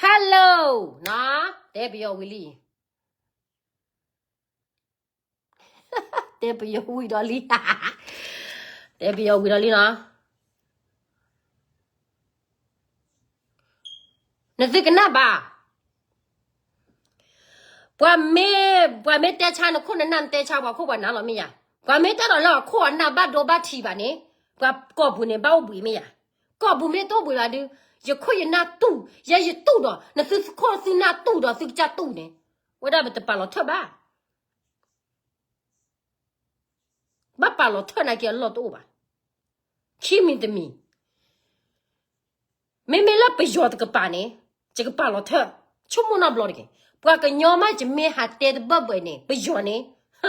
Hello နော် တဲပယီၤဝံၤလံ တဲပယီၤဝံၤဒီးလံ တဲပယီၤဝံၤဒီးလံနော်. နသုကနၣ်ဘၣ် ပှၤမ့ၢ် ပှၤမ့ၢ်တဲဆါနခိၣ်နနၢ် နတဲဆါပှၤခိၣ်ပှၤနၢ်လီၤမ့ၢ်ယၤ. ပှၤမ့ၢ်တဲဒီးလၢအခိၣ်အနၢ်ဘၣ်ဒိဘၣ်ထံးဘၣ်န့ၣ် ပှၤကီၢ်ပူၤန့ၣ် ဘၣ်အိၣ်ဘှံးမ့ၢ်ယၤ. ကီၢ်ပူၤမ့ၢ်တအိၣ်ဘှံးဘၣ်ဒုး ယခိၣ်ယနၢ်တူၢ် ယဲယတူၢ်ဒီး နသုခိၣ်သုနၢ်တူၢ်ဒီးသုကစၢ်တူၢ်န့ၣ် ဝဲဒၣ်ပတပာ်လီၤထၢၣ်ဘၣ်. ဘၣ်ပာ်လီၤထၢၣ်နာ်က့အလီၢ်တအိၣ်ဘၣ်. ခံမံၤတမံၤ မ့မ့ၢ်လၢပယီၤတကပၤန့ၣ် ယကပာ်လီၤထၢၣ် ဆိကမိၣ်နီတဘျီတက့ၢ်. ပှၤကညီမး ယမ့ၢ်ဟးတဲတဘၢၣ်ဘၢၣ်န့ၣ် ပယီၤန့ၣ် ဟ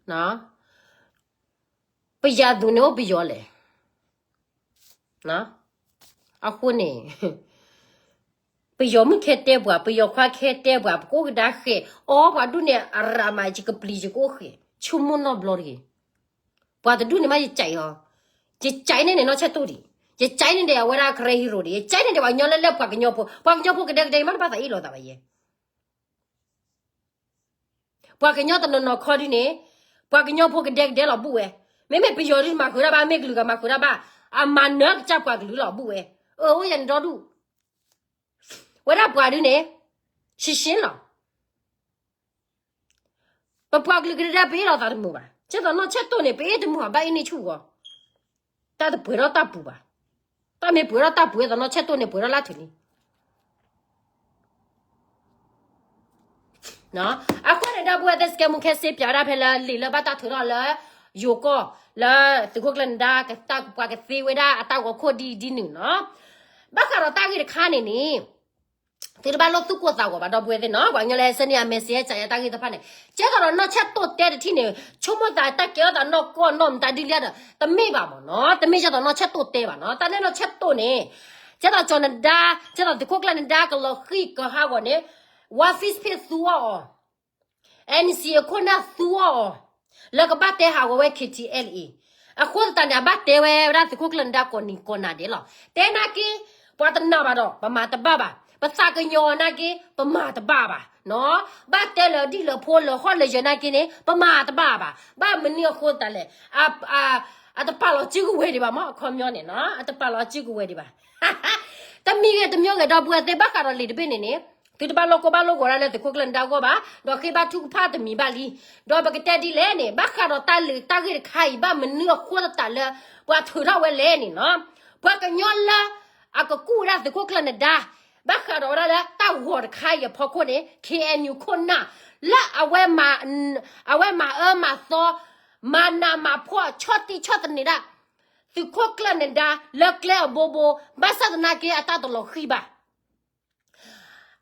ၢ ပယၤသူန့ၣ်အိၣ်ပယီၤလဲၣ်. အဃိန့ၣ် ပယီၤမုၣ်ခဲတဲပှၤ ပယီၤခွါခဲတဲပှၤ ပကအိၣ်ကဒါဃဲၤ အီပှၤဒူၣ်န့ၣ် အရၤမး ယကပျံၤယကအိၣ်ဃဲၤ ဆိကမိၣ်နီတဘျီတဂ့ၤ. ပှၤတဒူၣ်န့ၣ်မး ယကးအီၤ ယကးန့ၣ်န့ၣ် နီၢ်ဆဲးတိၢ်ဒံး ယကးန့ၣ်ဒီး အဝဲဒၣ် ကရၢဟံရိၤဒံး ယကးန့ၣ်ဒီး ပှၤကညီလၢလၢပှၤကညီဖိ ပှၤကညီဖိကဒဲကဒဲ ယမ့ၢ်တဘၣ်သးအ့ၣ်လိာ်သးဘၣ်ယဲ ပှၤကညီတနီၤနီၤခီဒုန့ၣ် ပှၤကညီဖိကဒဲကဒဲလီၤဘူၣ်ဝဲ မ့မ့ၢ်ပယီၤဒုမၤဃုာ်တၢ်ဘၣ် မ့ၢ်ကလုာ်ဂၤမၤဃုာ်တၢ်ဘၣ် အမၤနၢၤကစၢ်ပှၤကလုာ်လီၤဘူၣ်ဝဲ အၢ အိၣ်ယဲန့ၣ်ဒီဒူၣ် ဝဲဒၣ်ပှၤဒုန့ၣ် ရှင်းရှင်းလီၤ ပပှၤကလုာ်ကဒဲဒဲ ပအ့ၣ်လိာ်သးတမုာ်ဘၣ် ကဲသိးနီၢ်ဆဲးတိၢ်န့ၣ် ပအ့ၣ်တမုာ်ဘၣ် ဘၣ်အ့ၣ်န့ၢ်ဆူၣ်ဂီၤ တၢ်တပှဲၤထီၣ်တၢ်ပူၤဘၣ် တၢ်မ့ၢ်ပှဲၤထီၣ်တၢ်ပူၤ သိးနီၢ်ဆဲးတိၢ်န့ၣ် ပှဲၤထီၣ်လၢထူၣ်လံ အဃိန့ၣ် ဒီပုၢ်ဝဲၢ်သ့ၣ် စကဲမူခဲစ့ ပၠးဝဲဒၣ်ဖဲလၢလံာ်လၢဘၣ်တၢ်ထုးထီၣ်လၢ ယိၤကီၢ် လၢသုးခိၣ်ကျၢၢ်နဒါ ကတၢ်ပှၤကသ့ဝဲဒၣ်အတၢ်ဂီၤခိၣ်ဒ်အံၤဒ်နုၤနီၤ ဘၣ်ဃးဒီးတၢ်ဂ့ၢ်တခါန့ၣ်န့ၣ် သုတဘၣ်လိၣ်သူၣ်ကိၢ်သးဂီၤဘၣ် ဒီပုၢ်ဝဲၢ်သ့ၣ်နီၤ ပှၤကညီလၢဟဲဆှၢန့ၢ်အ message စးယၤတၢ်ဂ့ၢ်တဖၣ်န့ၣ် ကဲသိးဒီးနီၢ်ဆဲးတိၢ်တဲတထံၣ်န့ၣ် ဆိကမိၣ်သးတၢ်ကဲထီၣ်သးနီၢ်ကီၢ်နီၢ်မတၤဒ်လဲၣ်ဒီး တမ့ၢ်ဘၣ်မ့ၢ်နီၤ တမ့ၢ်ကဲသိးနီၢ်ဆဲးတိၢ်တဲဘၣ်နီၤ တၢ်န့ၣ်နီၢ်ဆဲးတိၢ်န့ၣ် ကဲသိးကၠီၤနဒါ ကဲသိးသုးခိၣ်ကျၢၢ်နဒါကလီၤဃံၤကဟးဂီၤန့ၣ် ဝါ Facebook သူအီၤအီၤ NCA အခိၣ်နၢ်သူအီၤအီၤ လၢကဘၣ်တဲဟးဂီၤဝဲ KTLA အဃိသတးန့ၣ် အဘၣ်တဲဝဲဝဲဒၣ်သုးခိၣ်ကျၢၢ်နဒါကိးနံၤကိးနၤဒဲးလီၤ တဲနာ်က့ ပှၤတနာ်ဘၣ်ဒီး ပမၤတဘၣ်ဘၣ် ပသးကညီၤနာ်က့ ပမၤတဘၣ်ဘၣ်နီၤ ဘၣ်တဲလၢဒံၣ်လၢဖိလၢဟီၣ်လၢယၢၤနာ်က့န့ၣ် ပမၤတဘၣ်ဘၣ် ဘၣ်မနုၤအဃိသတးလဲၣ် အတပာ်လီၤစုကဝဲၤဒံးဘၣ်မ့ၢ် အခီပညီန့ၣ်နီၤ အတပာ်လီၤစုကဝဲၤဒံးဘၣ် တမံၤဂ့ၤတမံၤဂ့ၤ ဒီပုၢ်ဝဲၢ်သ့ၣ် ဘၣ်ဃးဒီးလံာ်တဘ့ၣ်န့ၣ်န့ၣ် သုတဘၣ်လိၣ်ကိၢ်ဘၣ်လိၣ်ဂီၤဒၣ်လၢသုးခိၣ်ကျၢၢ်နဒါအဂီၢ်ဘၣ် ဒီးဃ့ဘါထုကဖၣ်တမံၤဘၣ်လံ ဒီးပကတဲဒ်လဲၣ်န့ၣ် ဘၣ်ဃးဒီးတၢ်လံာ်တၢ်ဂ့ၢ်တခါအံၤ ဘၣ်မနုၤအဃိသတးလၢ ပှၤထုးထီၣ်ဝဲလဲၣ်န့ၣ်နီၤ ပှၤကညီလၢ အကကူၣ်ဝဲဒၣ်သုးခိၣ်ကျၢၢ်နဒါ ဘၣ်ဃးဒီးဝဲဒၣ်လၢတၢ်ဂီၤတခါအံၤအဖီခိၣ်န့ၣ် KNU ခိၣ်နၢ် လၢအဝဲ အဝဲမၤအၢမၤသီ မၤနးမၤဖှီၣ် ဆီၣ်တံၢ်ဆီၣ်သနံးဒၣ် သုးခိၣ်ကျၢၢ်နဒါ လၢကျဲအဘိဘိ ဘၣ်ဆၣ်သနာ်က့ အတၢ်တလီၤဃံၤဘၣ်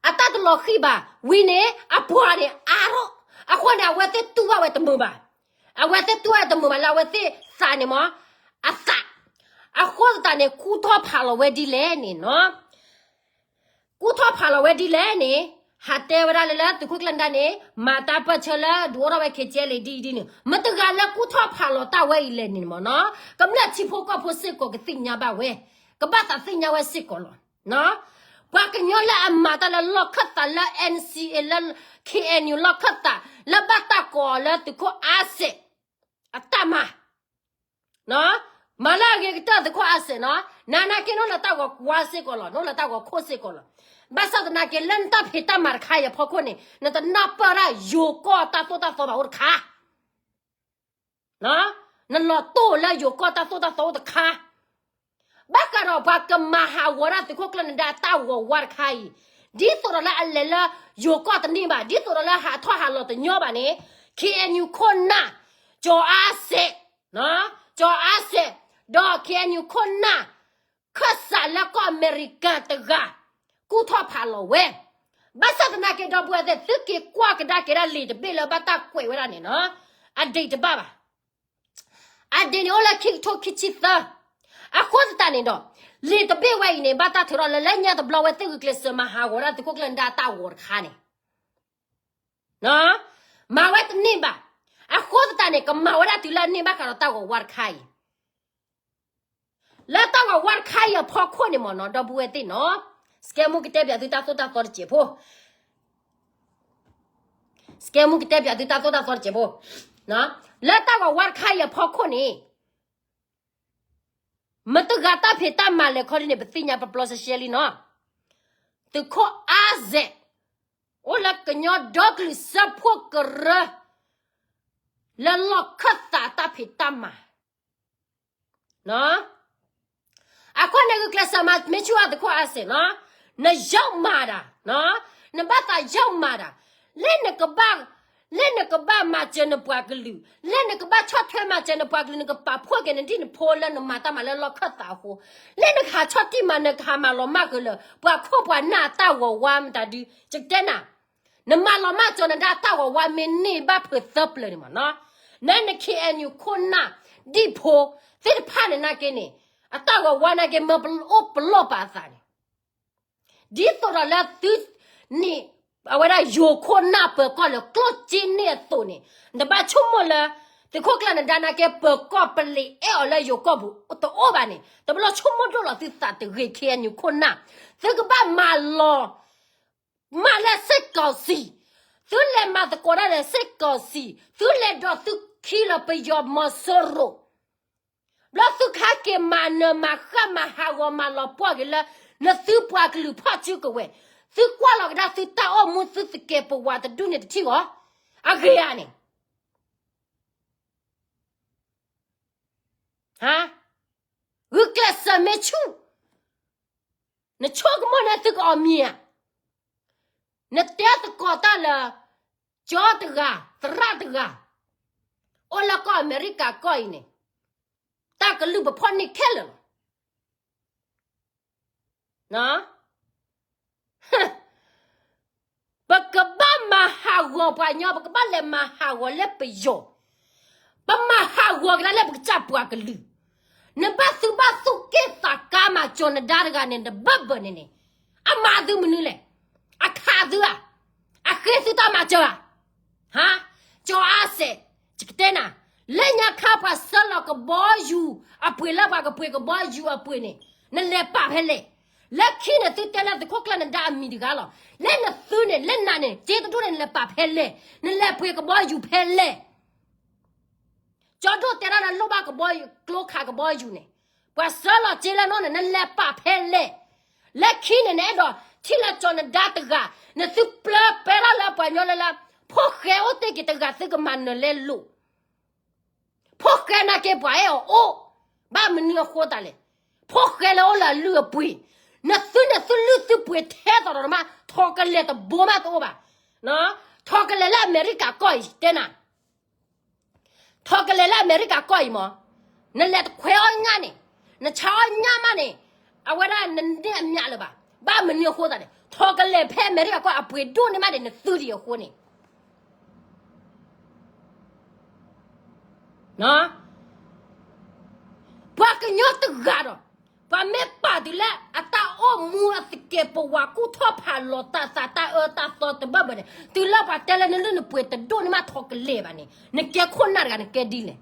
အတၢ်တလီၤဃံၤဘၣ် ဝံၤန့ၣ် အပှၤန့ၣ်အါထီၣ် အဃိန့ၣ် အဝဲသ့ၣ်တူၢ်ဘၣ်ဝဲတမုာ်ဘၣ် အဝဲသ့ၣ်တူၢ်ဘၣ်ဝဲတမုာ်ဘၣ်လၢအဝဲသ့ၣ်သးန့ၣ်မ့ၢ် အသး အဃိသတးန့ၣ် ကူၣ်ထီၣ်ဖးလီၤဝဲဒ်လဲၣ်န့ၣ်နီၤ ကူၣ်ထီၣ်ဖးလီၤဝဲဒ်လဲၣ်န့ၣ် ဟးတဲဝဲဒၣ်လၢလၢသုးခိၣ်ကျၢၢ်နဒါန့ၣ် မၤတၢ်ပၢၢ်ဆၢလၢဒုးအိၣ်ထီၣ်ဝဲ KTLA ဒ်အံၤဒ်နုၤ မတၤတဂၤလၢကူၣ်ထီၣ်ဖးလီၤတၢ်ဝဲအံၤလဲၣ်န့ၣ်မ့ၢ်နီၤ ကမျၢၢ်ထံဖိကီၢ်ဖိစ့ၢ်ကီးကသ့ၣ်ညါဘၣ်ဝဲ ကဘၣ်သးသ့ၣ်ညါဝဲစ့ၢ်ကီးလီၤ ပှၤကညီလၢအမၤတၢ်လၢလီၢ်ခၢၣ်သးလၢ NCA လၢ KNU လီၢ်ခၢၣ်သး လၢဘၣ်တၢ်ကိးအီၤလၢသုးခိၣ်အါစဲး အတၢ်မၤ မၤလၢအဂ့ၤကတၢၢ်သုးခိၣ်အါစဲးနီၤ နနာ်က့ နအိၣ်လၢတၢ်ဂီၤကွၢ်စ့ၢ်ကီးလီၤ နအိၣ်လၢတၢ်ဂီၤခိၣ်စ့ၢ်ကီးလီၤ ဘၣ်ဆၣ်သနာ်က့ လၢနတၢ်ဖံးတၢ်မၤတခါအံၤအဖီခိၣ်န့ၣ် နတနၢ်ပၢၢ်ဒၣ်ယိၤကီၢ်တၢ်သိၣ်တၢ်သီဘၣ်အိၣ်တခါ, နလီၤတိၢ်လၢယိၤကီၢ်တၢ်သိၣ်တၢ်သီအိၣ်တခါ, ဘၣ်ဃးဒီးပှၤကမၤဟးဂီၤဒၣ်သုးခိၣ်ကျၢၢ်နဒါတၢ်ဂီၤဝါတခါအံၤ, ဒ်သိးဒီးလၢအလဲၤလၢယိၤကီၢ်တန့ၢ်ဘၣ်, ဒ်သိးဒီးလၢဟးထီၣ်ဟးလီၤတညီဘၣ်န့ၣ်, ခ့ၣ်အဲၣ်ယူၣ်ခိၣ်နၢ်, ကၠီၤအါစဲး, ကၠီၤအါစဲး, ဒီးခ့ၣ်အဲၣ်ယူၣ်ခိၣ်နၢ် ခၢၣ်စးလၢကီၢ်အမဲရကၤတဂၤ ကူၣ်ထီၣ်ဖးလီၤဝဲ, ဘၣ်ဆၣ်သနာ်က့ဒီပုၢ်ဝဲၢ်သ့ၣ် သုက့ၤကွၢ်ကဒါက့ၤဒၣ်လံာ်တဘ့ၣ်လၢဘၣ်တၢ်ကွဲးဝဲဒၣ်န့ၣ်နီၤ, အဒ့ၣ်တဘၣ်ဘၣ်, အဒ့ၣ်န့ၣ်အိၣ်လၢခံကထိခံဆံသၢ, အဃိသတးန့ၣ်ဒီး လံာ်တဘ့ၣ်ဝဲအံၤန့ၣ် ဘၣ်တၢ်ထုးထီၣ်လၢ လၢညါတဘျီဝဲသ့ၣ်ဂုာ်ကျဲးစၢးမၤဟးဂီၤဒၣ်သုးခိၣ်ကျၢၢ်နဒါတၢ်ဂီၤတခါန့ၣ် မၤဝဲတန့ၢ်ဘၣ်, အဃိသတးန့ၣ် ကမၤဝဲဒၣ်တုၤလၢအန့ၢ်ဘၣ်ဃးဒီးတၢ်ဂီၤဝါတခါအံၤ, လၢတၢ်ဂီၤဝါတခါအံၤအဖီခိၣ်န့ၣ်မ့ၢ်နီၤ ဒီပုၢ်ဝဲၢ်သ့ၣ်နီၤ, စကဲမူကတဲပၠးသုတၢ်သိၣ်တၢ်သီတစဲးဖိ, စကဲမူကတဲပၠးသုတၢ်သိၣ်တၢ်သီတစဲးဖိ, လၢတၢ်ဂီၤဝါတခါအံၤအဖီခိၣ်န့ၣ် မတဂၤတၢ်ဖံးတၢ်မၤလဲၤခီဒ်န့ၣ် ပသ့ၣ်ညါပျီပျီရှဲရှဲလံနီၤ, သုးခိၣ်အါစဲး, အိၣ်လၢကညီဒီကလုာ်စၢဖှိၣ်ကရၢ လၢလီၢ်ခၢၣ်သးတၢ်ဖံးတၢ်မၤ အဃိန့ၣ်ဂုာ်ကျဲးစၢးမၤမ့ၢ်ဆူၣ်အီၤသုးခိၣ်အါစဲးနီၤ, နယီၣ်မၤဒၣ်, နဘၣ်သးယီၣ်မၤဒၣ်, လၢနကဘၣ်, လၢနကဘၣ်မၤစၢၤနပှၤကလုာ်, လၢနကဘၣ်ဆီၣ်ထွဲမၤစၢၤနပှၤကလုာ် နကပာ်ဖှိၣ်က့ၤနဒံၣ်နဖိလၢနမၤတၢ်မၤလၢလီၢ်ခၢၣ်သးအဃိ, လၢနကဟးဆီၣ်တံၢ်မၤ နကဟးမၤလီၤမၢ်ဃုာ်လၢ ပှၤခိၣ်ပှၤနၢ်အတၢ်ဂီၤဝါမတၤဒု, ယကတဲနၤ နမၤလီၤမၢ်ကၠီၤနဒါအတၢ်ဂီၤဝါမ့ၢ်န့ၢ်ဘၣ်ဖုးသၢပျၢၤန့ၣ်မ့ၢ်နီၤ, နန ခ့ၣ်အဲၣ်ယူၣ်ခိၣ်နၢ် ဒံၣ်ဖိ သ့ၣ်တဖၣ်န့ၣ်နာ်က့န့ၣ်, အတၢ်ဂီၤဝါနာ်က့ မၢပအိၣ်ပလီၢ်ပာ်အသးန့ၣ်, ဒ်သိးဒီးလၢသုန့ၣ် အဝဲဒၣ်ယိၤခိၣ်နၢ်ပၢၤကီၢ်လၢကျိၣ်စ့န့ၣ်အသိးန့ၣ်, နဘၣ်ဆိကမိၣ်လၢ သုးခိၣ်ကျၢၢ်နဒါနာ်က့ ပၢၤကီၢ်ပလံာ်အဲၣ်အီၤလၢယိၤကီၢ်ပူၤတအိၣ်ဘၣ်န့ၣ်, တဘျီဆိကမိၣ်ဒိၣ်လီၤသုသးတဂ့ၤ ခ့ၣ်အဲၣ်ယူၣ်ခိၣ်နၢ်, သုကဘၣ်မၤလီၤ မၢ်လၢစစ်ကောင်စီ, သုလဲၤမၤသကိးတၢ်ဒီး စစ်ကောင်စီ, သုလဲၤဒီးသုခံလီၤပယီၤမီၤစိရိၤ, ဘျီသုကဟဲက့ၤမၤနၢၤမၤဃၣ်မၤဟးဂီၤမၤလီၤပှီၢ်က့ၤလၢ နသုပှၤကလုာ်ဖီၣ်စုကဝဲၤ, သုကွၢ်လီၤကဒါသုတၢ်အိၣ်မူသုသကဲးပဝးတဒူၣ်န့ၣ်တထံၣ်အီၤ, အဂ့ၤဧါန့ၣ် ဂုာ်ကျဲးစၢးမ့ၢ်ဆူၣ်, နဆိကမိၣ်န့ၣ်သုကအီၣ်မံၤဧါ, နတဲသကိးတၢ်လၢ ကၠီတဂၤ သရၣ်တဂၤ အိၣ်လၢကီၢ်အမဲရကၤကီၢ်အံၤန့ၣ်, တၢ်ကလုၢ်ပဖီၣ်န့ၢ်ခဲလၢာ်လီၤ. ပကဘၣ်မၤဟးဂီၤပှၤကညီ, ပကဘၣ်လဲၤမၤဟးဂီၤလၢပယီၤ, ပမၤဟးဂီၤကဒါလၢပကစၢ်ပှၤကလုာ်, နဘၣ်သုဘၣ်သူၣ်က့ၣ်သးကါမၤကၠီၤနဒါတဂၤန့ၣ် နဘၢၣ်ဘၢၣ်န့ၣ်န့ၣ်, အမၤသုမနုၤလဲၣ်, အခးသုဧါ, အဃ့သုတၢ်မၤစၢၤဧါ, ဟါ, ကၠီၤအါစဲး, ယကတဲနၤ, လၢညါခါပှၤဆှၢလီၤကဘီယူၤအပှ့ၤလၢပှၤကပှ့ၤကဘီယူၤအပှ့ၤန့ၣ်, နလဲၤပာ်ဖဲလဲၣ်, လၢခံန့ၣ် သုတဲလၢသုးခိၣ်ကျၢၢ်နဒါအမံၤတဂၤလီၤ, လၢနသုန့ၣ် လၢနၤန့ၣ် က့တဒိၣ်န့ၣ် နလဲၤပာ်ဖဲလဲၣ်, နလဲၤပှ့ၤကဘီယူၤဖဲလဲၣ် ကၠီဒိၣ်တဲဒၣ်လၢလိၣ်ဘၣ်ကဘီယူၤ ကျိခးကဘီယူၤန့ၣ်, ပှၤဆှၢလီၤစ့လၢနအိၣ်န့ၣ် နလဲၤပာ်ဖဲလဲၣ်, လၢခံန့ၣ် နအဲၣ်ဒိးထံၣ်လၢကၠီၤနဒါတဂၤ, နသုပျၢၤပဲထီၣ်လၢပှၤကညီလၢလၢ, ဖိၣ်ဃဲအိၣ်တ့ၢ်က့ၤတဂၤသုကမၤနၢၤလဲလိာ် ဖိၣ်ဃဲနာ်က့ပှၤအဲၣ်အီၤအိၣ်, ဘၣ်မနုၤအဃိသတးလဲၣ်, ဖိၣ်ဃဲလၢအိၣ်လၢအလုၢ်အပှ့ၤ, နသုန့ၣ်သုလုၢ်သုပှ့ၤထဲသိးဒီးမး ထိးကလဲာ်တဘိမးတအိၣ်ဘၣ်, ထိးကလဲာ်လၢအမဲရကၤကီၢ်အံၤတဲနၤ ထိးကလဲာ်လၢအမဲရကၤကီၢ်အံၤမး, နလဲၤတခွဲးအီၣ်ညၣ်န့ၣ်, နဆါအီၣ်ညၣ်မးန့ၣ်, အဝဲဒၣ်နန့ၢ်အမျးလၢၤဘၣ်, ဘၣ်မနုၤအဃိသတးန့ၣ် ထိးကလဲာ်ဖဲအမဲရကၤကီၢ်အပှ့ၤဒိၣ်န့ၢ်မးန့ၣ် နသုဒံးအဃိန့ၣ် ပှၤကညီတဂၤဒီး ပှၤမ့ၢ်ပာ်တုၤလၢအတၢ်အိၣ်မူအသကဲးပဝးကူၣ်ထီၣ်ဖးလီၤတၢ်သးတၢ်အၢတၢ်သီတဘၢၣ်ဘၢၣ်န့ၣ် တုၤလၢပှၤတဲလၢနလုၢ်နပှ့ၤတဒိၣ်န့ၢ်မးထိးကလဲာ်ဘၣ်န့ၣ် နကဲခိၣ်နၢ်တဂၤနကဲဒ်လဲၣ်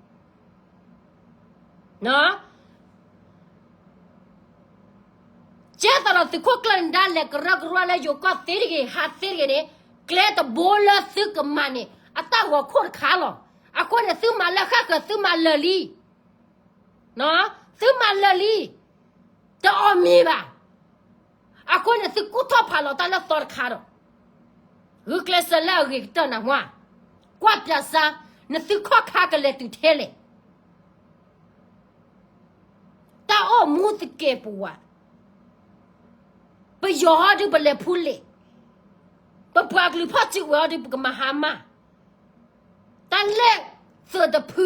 ကဲသိးဒီးသုးခိၣ်ကျၢၢ်နဒါလဲၤကရၢကရိလၢယိၤကီၢ်သ့တဂ့ၤ ဟးသ့တဂ့ၤန့ၣ် ကျဲတဘိလၢသုကမၤန့ၣ် အတၢ်ဂီၤခိၣ်တခါလီၤ. အဃိန့ၣ် သုမၤလၢဃၣ်ဃၢၤ သုမၤလၢာ်လံ, သုမၤလၢာ်လံ, တအီၣ်မံၤဘၣ်. အဃိန့ၣ်သုကူၣ်ထီၣ်ဖးလီၤတၢ်လၢသီတခါဒီး, ဂုာ်ကျဲးစၢးလၢအဂ့ၤကတၢၢ်နၢ်ဟူဧါ, ကွၢ်ပၠးစါ, နသုခီၣ်ခါကလဲၤတုၤထဲလဲၣ်. တၢ်အိၣ်မူသကဲးပဝး, ပယီၤဟီဒုးပလဲၤဖူလ့ၣ်, ပပှၤကလုာ်ဖီၣ်စုကဝဲၤဟီဒုး ပကမၤဟါမၢ် တၢ်လၢသုးတဖု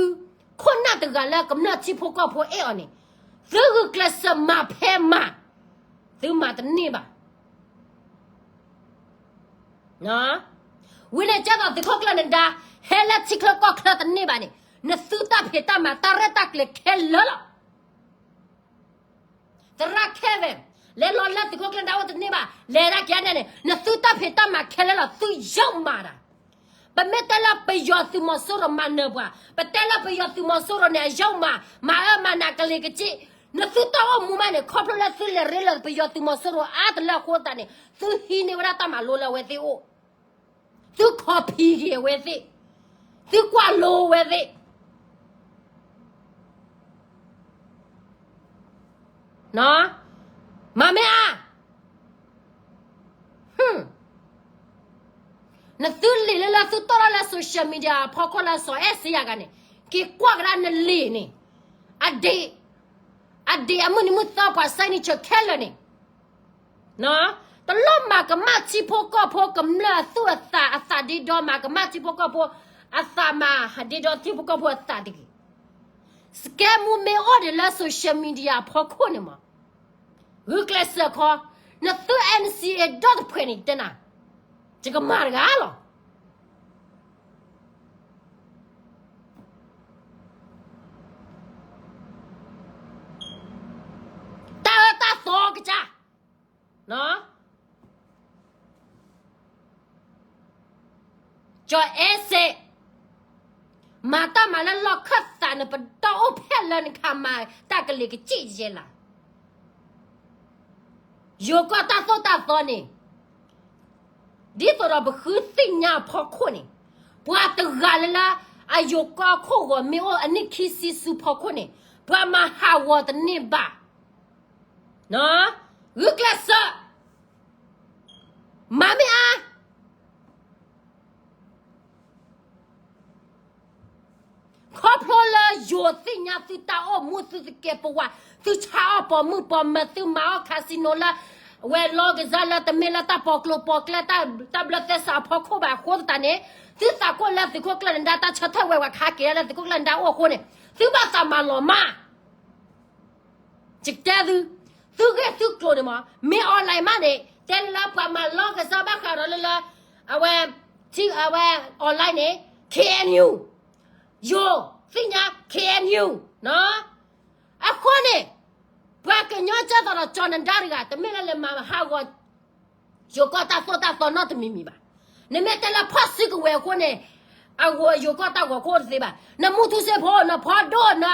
ခိၣ်နၢ်တဂၤလၢကမျၢၢ်ထံဖိကီၢ်ဖိအဲၣ်အီၤန့ၣ်, သုဂုာ်ကျဲးစၢးမၤဖဲမၤ, သုမၤတန့ၢ်ဘၣ်. ဝံၤန့ၣ်ကဲသိးသုးခိၣ်ကျၢၢ်နဒါ ဟဲလၢထံချၢကီၢ်ချၢတန့ၢ်ဘၣ်န့ၣ်, နသုတၢ်ဖံးတၢ်မၤတၢ်ရဲၣ်တၢ်ကျဲၤခဲလၢာ်လီၤ. သရၣ်ခဲဝဲ, လဲၤလီၤလၢသုးခိၣ်ကျၢၢ်နဒါအိၣ်တန့ၢ်ဘၣ်, လဲၤဒၣ်ကဲန့ၣ်န့ၣ် နသုတၢ်ဖံးတၢ်မၤခဲလၢာ်လီၤ, သုယီမးတၢ်. ပမ့ၢ်တဲလၢပယီၤသုးမီၤစိရိၤမၤနၢၤပှၤ, ပတဲလၢပယီၤသုးမီၤစိရိၤန့ၣ် အယီမး, မၤအၢမၤနးကလံၤကစ့ၢ်, နသုတၢ်အိၣ်မူမးန့ၣ် ခီဖျိလၢသုလဲၤရ့လိာ်ပယီၤသုးမီၤစိရိၤအါတလၢအဃိသတးန့ၣ် သုဟံးန့ၢ်ဝဲဒၣ်တၢ်မၤလိလၢအဝဲသ့ၣ်အိၣ်, သု copy က့ၤအဝဲသ့ၣ်, သုကွၢ်လိဝဲသ့ၣ် မၤမ့ၢ်ဧါ. နသုလံာ်လၢလၢသုတီၣ်ထီၣ်လၢ social media အဖီခိၣ်လၢစီၤအဲၣ်စ့ယၤဂၤန့ၣ်, က့ၤကွၢ်ကဒါနလံာ်န့ၣ်, အဒ့ၣ်, အဒ့ၣ်အမုၢ်နံၤမုၢ်သီပှၤ signature ခဲလၢာ်န့ၣ်, တလိၣ်မၤကမၣ်ထံဖိကီၢ်ဖိကမျၢၢ်အသူၣ်အသးအသးဒ့ဒီမး, ကမၣ်ထံဖိကီၢ်ဖိအသးမး, ဒ့ဒီထံဖိကီၢ်ဖိအသးတဂ့ၤ. စကဲမူမ့ၢ်အိၣ်ဒံးလၢ social media အဖီခိၣ်န့ၣ်မး, ဂုာ်ကျဲးစၢးခီ, နသု NCA ဒီတဖှဲးန့ၣ်တဲနၤ, ယကမၤတဂၤလီၤ. တၢ်အၢတၢ်သီကစၢ်, စီၤအဲၣ်စ့, မၤတၢ်မၤလၢလီၢ်ခၢၣ်သးန့ၣ် ပတၢ်အိၣ်ဖျဲၣ်လၢနခးမၤတၢ်ကလံၤကစ့ၢ်ယဲလၢ် ယိၤကီၢ်တၢ်သိၣ်တၢ်သီန့ၣ်, ဒ်သိးဒီးပဃုသ့ၣ်ညါအဖီခိၣ်န့ၣ်, ပှၤတဂၤလၢလၢအယိၤကီၢ်ခိၣ်ဂီၤမ့ၢ်အိၣ်အနံၣ်ခံဆံဆူဖီခိၣ်န့ၣ်, ပှၤမၤဟးဂီၤတန့ၢ်ဘၣ်. ဂုာ်ကျဲးစၢး, မၤမ့ၢ်အါ ခီဖျိလၢယိၤသ့ၣ်ညါသုတၢ်အိၣ်မူသုသကဲးပဝး, သုဆါအီၣ်ပိာ်မုၣ်ပိာ်မၢၤ, သုမၤအီၣ် casino လၢ ဝဲၤလီကစၢ်လၢတမ့ၢ်လၢတၢ်ပီၤကျိၤပီၤကျဲ တၢ်ဘျၢသဲစးအဖီခိၣ်ဘၣ်အဃိသတးန့ၣ်, သုသးကိၣ်လၢသုးခိၣ်ကျၢၢ်နဒါတၢ်ဆၢထၢၣ်ဝဲဝဲခါက့ၤလၢသုးခိၣ်ကျၢၢ်နဒါအိၣ်အဃိန့ၣ်, သုဘၣ်သးမၤလီၤမၢ် ယကတဲသု, သုဂ့ၢ်သုကျိၤန့ၣ်မး, မ့ၢ် online မးန့ၣ် တဲလၢပှၤမၤလီကစၢ်ဘၣ်ဃးဒီးလၢလၢ, အဝဲ, ထံအဝဲ online န့ၣ် KNU, ယိၤသ့ၣ်ညါ KNU, အဃိန့ၣ်, ပှၤကညီကဲသိးဒီးကၠီၤနဒါတဂၤ တမ့ၢ်လၢလဲၤမၤဟးဂီၤ ယိၤကီၢ်တၢ်သိၣ်တၢ်သီနီတမံၤမံၤဘၣ်. နမ့ၢ်တဲလၢဖီၣ်စုကဝဲၤအဃိန့ၣ်, အဂီၤယိၤကီၢ်တၢ်ဂီၤခိၣ်တသ့ဘၣ်. နမူထူစ့ဖိ, နဖီဒိၣ်, န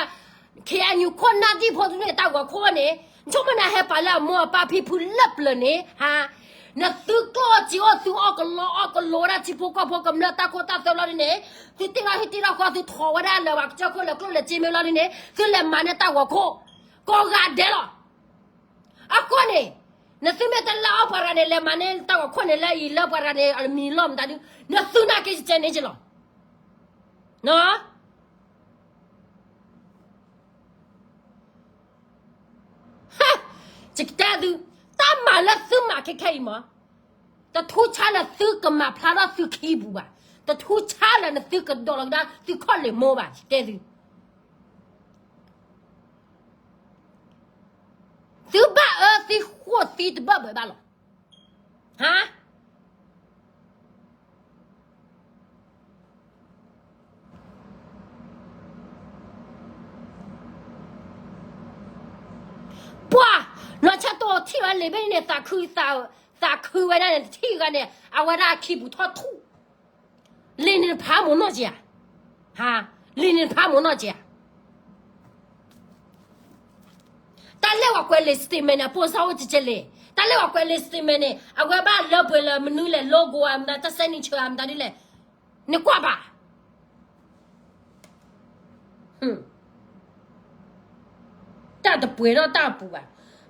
KNU ခိၣ်နၢ်ဒံၣ်ဖိတဒူၣ်န့ၣ် တၢ်ဂီၤခိၣ်န့ၣ်, ဆိကမိၣ်နဟဲပာ်လၢအမိၢ်အပၢ်ဖံဖုလၢပျၢၤန့ၣ်, ဟါ, နသုကျိၣ်စ့အိၣ်သုအီၣ်ကလီအီၣ်ကလီဝဲဒၣ်ထံဖိကီၢ်ဖိကမျၢၢ်တၢ်ခိတၢ်သွဲဘျီဒ်န့ၣ်, သုတ့ထီၣ်ဟံၣ်တ့ထီၣ်ဃီ သုထီၣ်ဝဲဒၣ်လၢပှၤကစၢၢ်ခိၣ်လၢကျိၣ်လၢစ့မ့ၢ်ဘျီဒ်န့ၣ်, သုလဲၤမၤန့ၢ်တၢ်ဂီၤခိၣ်, ကိးဂၤဒဲးလီၤ. အဃိန့ၣ်, နသုမ့ၢ်တလၢအီၣ်ပှၤတဂၤန့ၣ် လဲၤမၤန့ၢ်တၢ်ဂီၤခိၣ်န့ၣ် လၢအံၤလၢပှၤတဂၤန့ၣ် အမံၤလီၢ်မတၤဒု, နသုနာ်က့ၤယတဲန့ၣ်က့ၤလီၤ. ယကတဲသု, တၢ်မၤလၢသုမၤခဲခဲအံၤမး, တထူဆါလၢသုကမၤဖျါထီၣ်သုခံပူၤဘၣ်, တထူဆါလၢနသုကဒိးလီၤကဒါသုခီၣ်လ့ၣ်မိၢ်ဘၣ်, ယတဲသု သုဘၣ်အၢသံဃိၣ်သံတဘၣ်ဘၣ်ဘၣ်လီၤ. ဟါ, ပှၤ, နီၢ်ဆၢတိၢ်ထံၣ်ဝဲလံာ်ဘ့ၣ်န့ၣ် သးခု, သးခုဝဲဒၣ်န့ၣ် တထံၣ်ဂၤန့ၣ် အဝဲဒၣ်အခံပူၤထီၣ်ထူၣ်, လံာ်န့ၣ်ဖးမိၢ်နီၢ်က့ၤဧါ, ဟါ, လံာ်န့ၣ်ဖးမိၢ်နီၢ်က့ၤဧါ. တၢ်လၢပှၤကွဲးလံာ် statement န့ၣ် အပိၢ်စၢ်အိၣ်ကကဲလဲၣ်, တၢ်လၢပှၤကွဲးလံာ် statement န့ၣ် အဝဲဘၣ်လၢပှဲၤလၢမနုၤလဲၣ်, logo ဧါမတၤ, တၢ် signature ဧါမတၤဒ်လဲၣ်, နကွၢ်ဘၣ်. တၢ်တပှဲၤထီၣ်တၢ်အပူၤဘၣ်.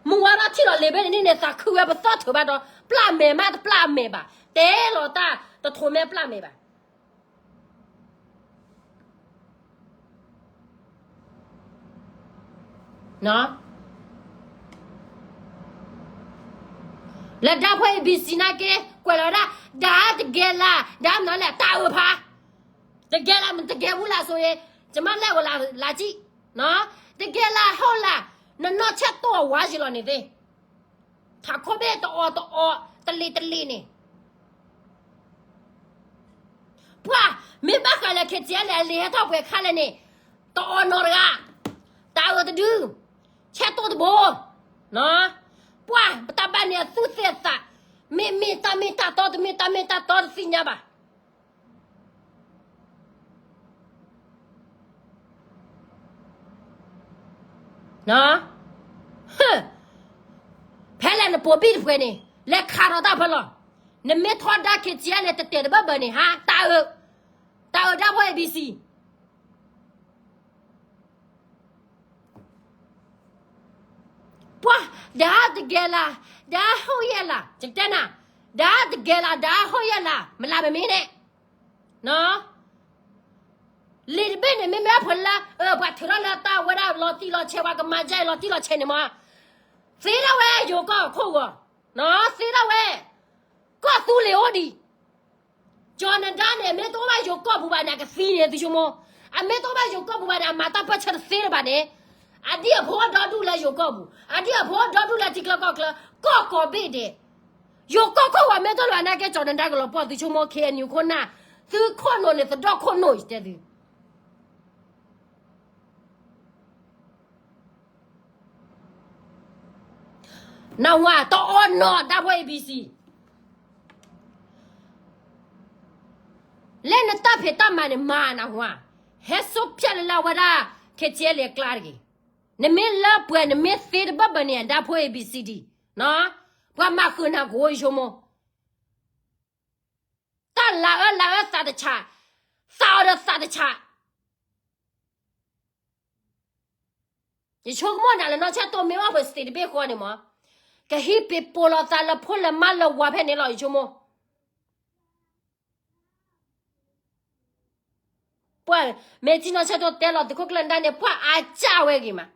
မုၢ်ဝါထီၣ်ထံၣ်လီၤလံာ်ဘ့ၣ်န့ၣ်န့ၣ် သးခုဝဲပသီၣ်ထုးဘၣ်ဒီး ပျၢ်မဲာ်မးတပျၢ်မဲာ်ဘၣ်, တဲလီၤတၢ်တထိးမဲာ်ပျၢ်မဲာ်ဘၣ်. လၢဒၢဖိ A B C နာ်က့ ကွဲးလီၤဝဲဒၣ် ဒၢတကဲလၢ်, ဒၢမနုၤလဲၣ် တၢ်အၢဖး, တကဲလၢ် တကဲဝူလၢ်ဆိအံၤ, ယမ့ၢ်လဲၤဝဲလၢ်လၢ်ကံ, တကဲလၢ်ဟီၣ်လၢ်, နနီၢ်ဆဲးတိၢ်အဝါယံၤလီၤန့ၣ်သ့ၣ်, ထးခိၣ်ဘ့ၣ်တအီၣ်တအီၣ် တလ့ၤတလ့ၤန့ၣ် ပှၤမ့ၢ်ဘၣ်ဃးလၢ K T L အလံာ်ဟဲထီၣ်ပှဲၤခါလဲၣ်န့ၣ်, တအီၣ်နီတဂၤ, တၢ်အၢတဒု, ဆဲးတိၢ်တဘိ, ပှၤပတၢ်ဘၣ်န့ၣ်အသူၣ်သ့ၣ်သး, မ့ၢ်မ့ၢ်တၢ်မ့ၢ်တၢ်တီ တမ့ၢ်တၢ်မ့ၢ်တၢ်တီတသ့ၣ်ညါဘၣ်. ဖဲလဲၣ်နပိာ်ဘံၣ်တဖှဲးန့ၣ် လဲၤခးထီၣ်တၢ်ဖဲလီၤ. နမ့ၢ်ထီဒါ K T L န့ၣ် တတဲာ်တဘၢဘၢန့ၣ်ဟါ, တၢ်အၢ, တၢ်အၢဒၢဖိ A B C ပှၤ, ဒၢတကဲလၢ်, ဒၢဟီၣ်ယဲၢ်လၢ်, ယတဲနၤ, ဒၢတကဲလၢ် ဒၢဟီၣ်ယဲၢ်လၢ် မလၢမ့မ့ၢ်န့ၣ်, လံာ်တဘ့ၣ်န့ၣ် မ့မ့ၢ်အဖှဲးလၢ ပှၤထုးထီၣ်လၢတၢ်ဝဲဒၣ်လီၤတံၢ်လီၤဆဲး ပှၤကမၤဒ်အံၤလီၤတံၢ်လီၤဆဲးန့ၣ်မး, သ့ထီၣ်ဝဲယိၤကီၢ်ခိၣ်ဂီၤ, သ့ထီၣ်ဝဲ, ကီၢ်သူလ့ၤအိၣ်ဒံး ကၠီၤနဒါန့ၣ် အမ့ၢ်တအိၣ်ဘၣ်ယိၤကီၢ်ပူၤဘၣ်န့ၣ် အကသံန့ၣ် သုဆိကမိၣ်, အမ့ၢ်တအိၣ်ဘၣ်ယိၤကီၢ်ပူၤဘၣ်န့ၣ် အမၤတၢ်ပၢၢ်ဆၢတသ့လၢၤဘၣ်န့ၣ်, အဒံၣ်အဖိဒီဒူၣ်လၢယိၤကီၢ်ပူၤ, အဒံၣ်အဖိဒီဒူၣ်လၢထံချၢကီၢ်ချၢ, ကီၢ်ကိးဘ့ၣ်ဒဲး, ယိၤကီၢ်ခိၣ်ဂီၤမ့ၢ်တအိၣ်လၢၤဘၣ်န့ၣ် ကဲကၠီၤနဒါကလီၤပှီၢ် သုဆိကမိၣ် K N U ခိၣ်နၢ်, သုခိၣ်နူာ်န့ၣ် သဒီၣ်ခိၣ်နူာ် ယတဲသု နၢ်ဟူဧါ, တအီၣ်နီတၢ်ဖိ A B C လၢနတၢ်ဖံးတၢ်မၤန့ၣ်မၤနၢ်ဟူဧါ, ဟဲစိဖၠၣ်လၢလၢဝဲဒၣ် K T L အကျါတဂ့ၤ, နမ့ၢ်လၢပှဲၤ နမ့ၢ်သ့တဘၢဘၢန့ၣ် ဒၢဖိ A B C D, ပှၤမၤဃုာ်နၤကအိၣ်ဆိကမိၣ်, တၢ်လၤအၢလၤအၢသးတဆး, သးအီၤဒီးသးတဆး ယဆိကမိၣ်နၤလၢနီၢ်ဆဲးတိၢ်မ့ၢ်အီၣ်ပှဲၤ state တဘ့ၣ်ဃီန့ၣ်မး, ကဟံးပ့ၤပိာ်လီၤသးလၢဖိလၢမါလၢဝၤဖဲန့ၣ်လီၤ ယဆိကမိၣ်, ပှၤမ့ၢ်ထံၣ်နီၢ်ဆဲးတိၢ်တဲလီၤသုးခိၣ်ကျၢၢ်နဒါန့ၣ် ပှၤအါကၢ်ဝဲဂ့ၤမး,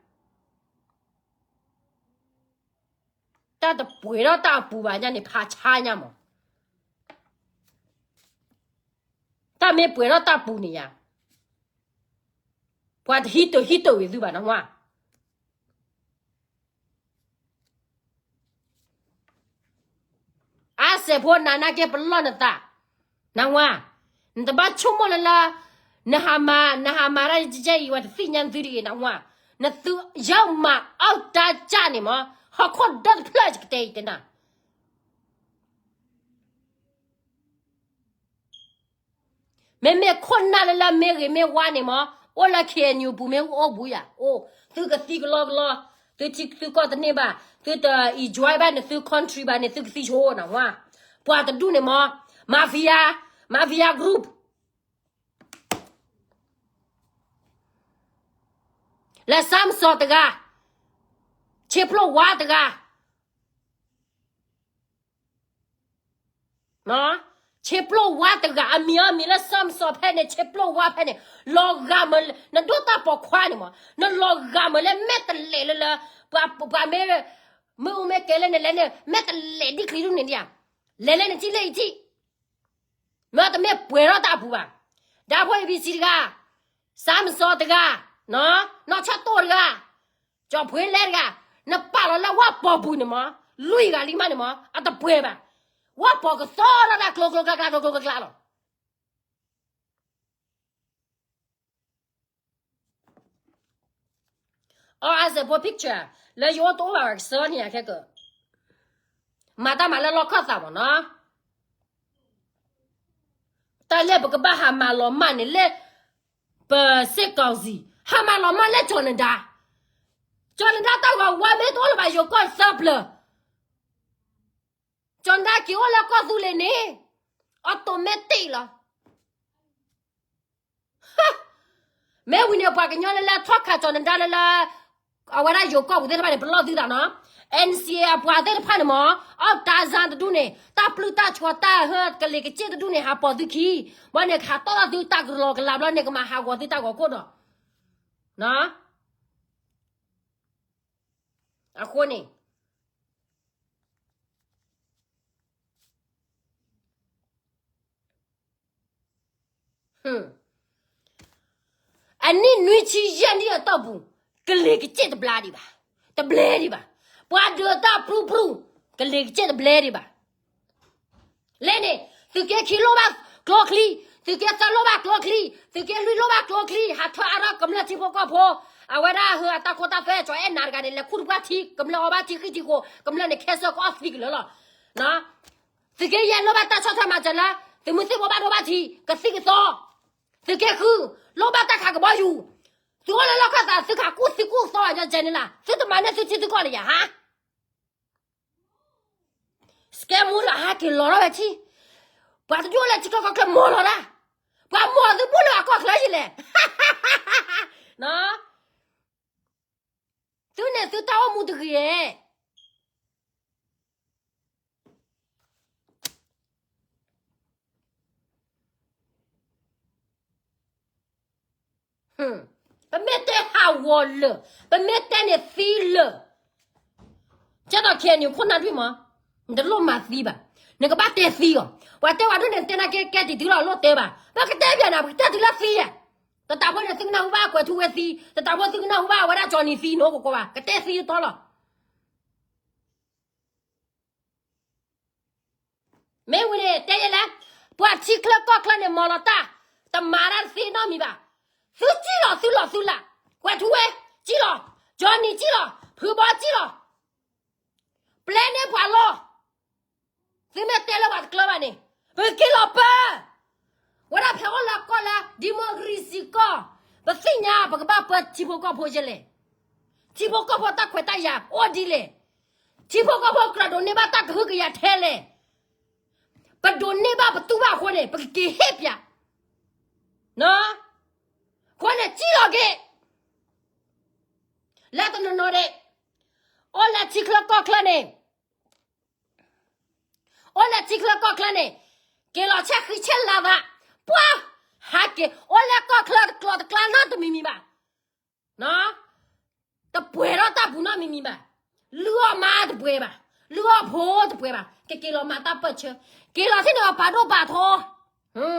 တၢ်တပှဲၤထီၣ်တၢ်အပူၤဘၣ်ညါန့ၣ် ဖးဆါညါမး တၢ်မ့ၢ်ပှဲၤထီၣ်တၢ်ပူၤန့ၣ်ယါ, ပှၤတဟံးတၢ်ဟံးတၢ်ဝံၤသုဘၣ်နၢ်ဟူဧါ, အါစဲးဖိနၤနာ်က့ပလီၢ်နသး, နၢ်ဟူဧါ, နတဘၣ်ဆိကမိၣ်လၢလၢ, နဟးမၤ နဟးမၤတၢ်ယဲအံၤ ပှၤတသ့ၣ်ညါနသုတဂ့ၤ နၢ်ဟူဧါ, နသုယဲၢ်မၤအီၣ်တၢ်ကၢ်န့ၣ်မး, ဟီၣ်ခိၣ်ဒီတဖျၢၣ်ယကတဲအံၤတဲနၤ မ့မ့ၢ်ခိၣ်နၢ်လၢလၢမ့ၢ်ဂ့ၤမ့ၢ်ဝါန့ၣ်မး, အိၣ်လၢ K N U ပူၤမ့ၢ်အိၣ်ဘူးယၤ, အိၣ်, သုကသံကလီကလီ, သုထံသုကီၢ်တန့ၢ်ဘၣ်, သုတ enjoy ဘၣ်န့ၣ် သု country ဘၣ်န့ၣ် သုကသံဆိနၢ်ဟူဧါ, ပှၤတဒူၣ်န့ၣ်မး, mafia, mafia group လၢစၢ်မစီတဂၤ, ဆ့ဖျိဝါတဂၤ ဆ့ဖျိဝါတဂၤ အမံၤအီၤမံၤလၢစၢ်မစီဖဲန့ၣ် ဆ့ဖျိဝါဖဲန့ၣ်, လီၤဂာ်မး, နဒိၣ်တၢ်ပိာ်ခွါန့ၣ်မး, နလီၤဂာ်မးလၢမဲာ်တလဲာ်လၢလၢ, ပှၤမ့ၢ်, မ့ၢ်အူမ့ၢ်ကဲလၢနလဲၤန့ၣ် မဲာ်တလဲာ်ဒ်ချံဒူၣ်န့ၣ်ဒံးဧါ, လဲၤလၢနထံၣ်လၢယထံၣ် မ့ၢ်တမ့ၢ်ပှဲၤထီၣ်တၢ်အပူၤဘၣ်, ဒၢဖိ A B C တဂၤ, စၢ်မစီတဂၤ, နီၢ်ဆၢတိၢ်တဂၤ, ကၠီဖှ့လဲတဂၤ, နပာ်လီၤလၢဝၣ်ပီၤပူၤန့ၣ်မး, လွံၢ်ဂၤလံမးန့ၣ်မး အတပှဲၤဘၣ်, ဝၣ်ပီၤကသီထီၣ်ဒၣ်ကျိကျိကျါကျါကျိကျိကျါလီၤ. အီအါစဲးဖိ picture လၢယအိၣ်တအိၣ်ဘၣ်ဘၣ်ကစၢ်န့ၣ်ယခဲကၢ, မၤတၢ်မၤလၢလီၢ်ခီၣ်သးမးနီၤ, တၢ်လၢပကဘၣ်ဟးမၤလီၤမၢ်န့ၣ်လၢ, ပစ့ၢ်ကီးစံး ဟးမၤလီၤမၢ်လၢကၠီၤနဒါ, ကၠီၤနဒါတၢ်ဂီၤဝါမ့ၢ်တအိၣ်လၢၤဘၣ်ယိၤကီၢ်သၢပျၢၤ ကၠီၤနဒါက့ၤအိၣ်လၢကီၢ်သူလ့ၤန့ၣ်, အတိာ်မဲာ်တ့ၢ်လီၤ. မ့ၢ်ဝံၤန့ၣ် ပှၤကညီလၢလၢထီၣ်ခးကၠီၤနဒါလၢလၢ, အဝဲဒၣ်ယိၤကီၢ်ပူၤသ့ၣ်တဖၣ်န့ၣ် ပလီၢ်သုသးနီၤ. အဲၣ်ၣ်ၣ်ၣ်ၣ်ၣ် အပှၤသ့ၣ်တဖၣ်န့ၣ်မ့ၢ် အီၣ်တၢ်စၢ်တဒူၣ်န့ၣ် တၢ်ပျုၢ်တၢ်ဆှီတၢ်ဟၢကလ့ၤကစ့ၣ်တဒူၣ်န့ၣ် ဟးပိာ်သုခံ, ဘၣ်န့ၣ်ခးတီၣ်ထီၣ်သုတၢ်ကလီကလးဘျီန့ၣ် ကမၤဟးဂီၤသုတၢ်ဂီၤခိၣ်ဒီး အဃိန့ၣ် အနံၣ်နွံဆံယဲၢ်နံၣ်အတီၢ်ပူၤ ကလ့ၤကစ့ၣ်တဘျါဒံးဘၣ်, တဘျဲဒံးဘၣ်. ပှၤဒုးတၢ်ပြူပြူ ကလ့ၤကစ့ၣ်တဘျဲဒံးဘၣ်. လဲၣ်န့ၣ် သုးက့ခံလိၣ်ဘၣ်ကျိချံ, သုးက့သၢလိၣ်ဘၣ်ကျိချံ, သုးက့လွံၢ်လိၣ်ဘၣ်ကျိချံ, ဟးထၢအါထီၣ်ကမျၢၢ်ထံဖိကီၢ်ဖိ, အဝဲဒၣ်ဟၢအတၢ်ခိတၢ်သွဲ ကၠီၤအဲၣ်နၤတဂၤန့ၣ် လဲၤခူၣ်တပှၢ်ထံ ကမျၢၢ်အီၣ်ဘၣ်ထံဃံထံဃိ, ကမျၢၢ်န့ၣ် cancer ကအီၣ်သံကလၢာ်လီၤ. သုးက့ယဲၢ်လိၣ်ဘၣ်တၢ်ဆီၣ်ထွဲမၤစၢၤလၢ သုးမုၢ်သံၣ်ဘိဘၣ်ဒိဘၣ်ထံး ကသံၣ်ကသီ, သုးက့ဃု လိၣ်ဘၣ်တၢ်ခးကဘီယူၤ, သုအိၣ်လၢလီၢ်ခၢၣ်သး သုခးကူၣ်သံကူၣ်သီ ယဲန့ၣ်လၢ သုတမၤန့ၢ်သုထံသုကီၢ်လၢၤယၤဟါ. စကဲမူတဂၤဟဲက့ၤလီၤထီၣ်ဝဲထံ, ပှၤတဒူၣ်လၢထံချၢကီၢ်ချၢမီၤလီၤဒၣ်, ပှၤမီၤသုဘူၣ်လၢအကီၢ်ချၢယလဲၣ်. သုန့ၣ်သုတၢ်အိၣ်မူတဂ့ၤဧါ. ပမ့ၢ်တဲဟးဂီၤလၢာ်, ပမ့ၢ်တဲန့ၣ်သံလၢာ်, ကဲသိး ခဲအံၤန့ၣ် ခိၣ်နၢ်ထွံၣ်မး, နတလိၣ်မၤသံဘၣ်, နကဘၣ်တဲသံအီၤ, ပှၤတဲဝဲဒၣ်န့ၣ် တဲနာ်က့ ကဲတံၤတုၤလီၤ လိၣ်တဲဘၣ်, ပကတဲဘၣ်နၤ ပကတဲတုၤလၢသံဧါ. တတၢ်ဖိန့ၣ် သုကနၢ်ဟူဘၣ်ကွဲၤထူဝဲသံ, တတၢ်ဖိသုကနၢ်ဟူဘၣ်ဝဲဒၣ်ကၠီနံၤသံ နအိၣ်ကကွဲဘၣ်, ကတဲသံတီလီၤ. မ့ၢ်ဝံၤန့ၣ် တဲယဲလဲၣ်, ပှၤထံချၢကီၢ်ချၢန့ၣ် မီၤလီၤတၢ်, တမၤတၢ်တသ့နီတမံၤဘၣ်. သုစံၣ်လီၤသုလီၤသုလၢ်, ကွဲၤထူဝဲ, စံၣ်လီၤ, ကၠီနံၤစံၣ်လီၤ, ဖုဘီစံၣ်လီၤ, ပျဲန့ၢ်ပှၤလီၢ်. သုမ့ၢ်တဲလၢပှၤတကျၢၤဘၣ်န့ၣ်, ပက့ၤလီၤပၢ ဝဲဒၣ်ဖဲအိၣ်လၢကီၢ်လၢ democracy ကီၢ်, ပသ့ၣ်ညါပကဘၣ်ပၢထံဖိကီၢ်ဖိယဲလဲၣ်. ထံဖိကီၢ်ဖိတၢ်ခွဲးတၢ်ယာ်အိၣ်ဒ်လဲၣ်. ထံဖိကီၢ်ဖိကြၢးဒိးန့ၢ်ဘၣ်တၢ်ကဟုကယာ်ထဲလဲၣ်. ပဒိးန့ၢ်ဘၣ်ပတူၢ်ဘၣ်အဃိန့ၣ် ပကက့ၤဟ့ၣ်ပၠး. အဃိန့ၣ် စံၣ်လီၤက့ၤ လၢတနီၤနီၤဒဲး, အိၣ်လၢထံချၢကီၢ်ချၢန့ၣ်, အိၣ်လၢထံချၢကီၢ်ချၢန့ၣ်, က့ၤလီၤဆဲးဃံဆဲးလၤသး, ပှၤ, ဟးက့ၤအိၣ်လၢကီၢ်ချၢတကျိၤတကျါနီတမံၤမံၤဘၣ်. တပှဲၤထီၣ်တၢ်ပူၤနီတမံၤမံၤဘၣ်. လုၢ်အီၣ်မါတပှဲၤဘၣ်, လုၢ်အီၣ်ဖိတပှဲၤဘၣ်, ကက့ၤလီၤမၤတၢ်ပၢၢ်ဆၢ, က့ၤလီၤထံၣ်န့ၣ် ပှၤပာ်ဒိၣ်ပာ်ထီ ပှၤ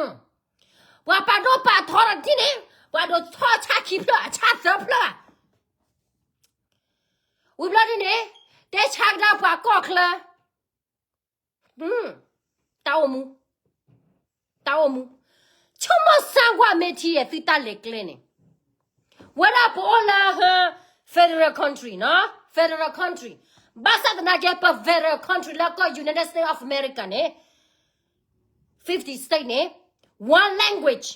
ပာ်ဒိၣ်ပာ်ထီဒီးထံၣ်န့ၣ်, ပှၤဒိးထီၣ်ဆၣ်ခံဖျၢၣ်အဆၣ်သၢဖျၢၣ်ဘၣ်. ဝံၤဘျီဒ်န့ၣ်, တဲဆါကဒါပှၤကီၢ်ချၢ, တၢ်အိၣ်မူ, တၢ်အိၣ်မူ, ဆိကမိၣ်စၢ်ကွၢ်မ့ၢ်ထံယဲၢ်သုတၢ်လဲၤကျဲန့ၣ်, ဝဲဒၣ်ပအိၣ်လၢ federal country နီၤ, federal country, ဘၣ်ဆၣ်သနာ်က့ ပ federal country လၢကီၢ် United States of America န့ၣ်, fifty state န့ၣ်, one language,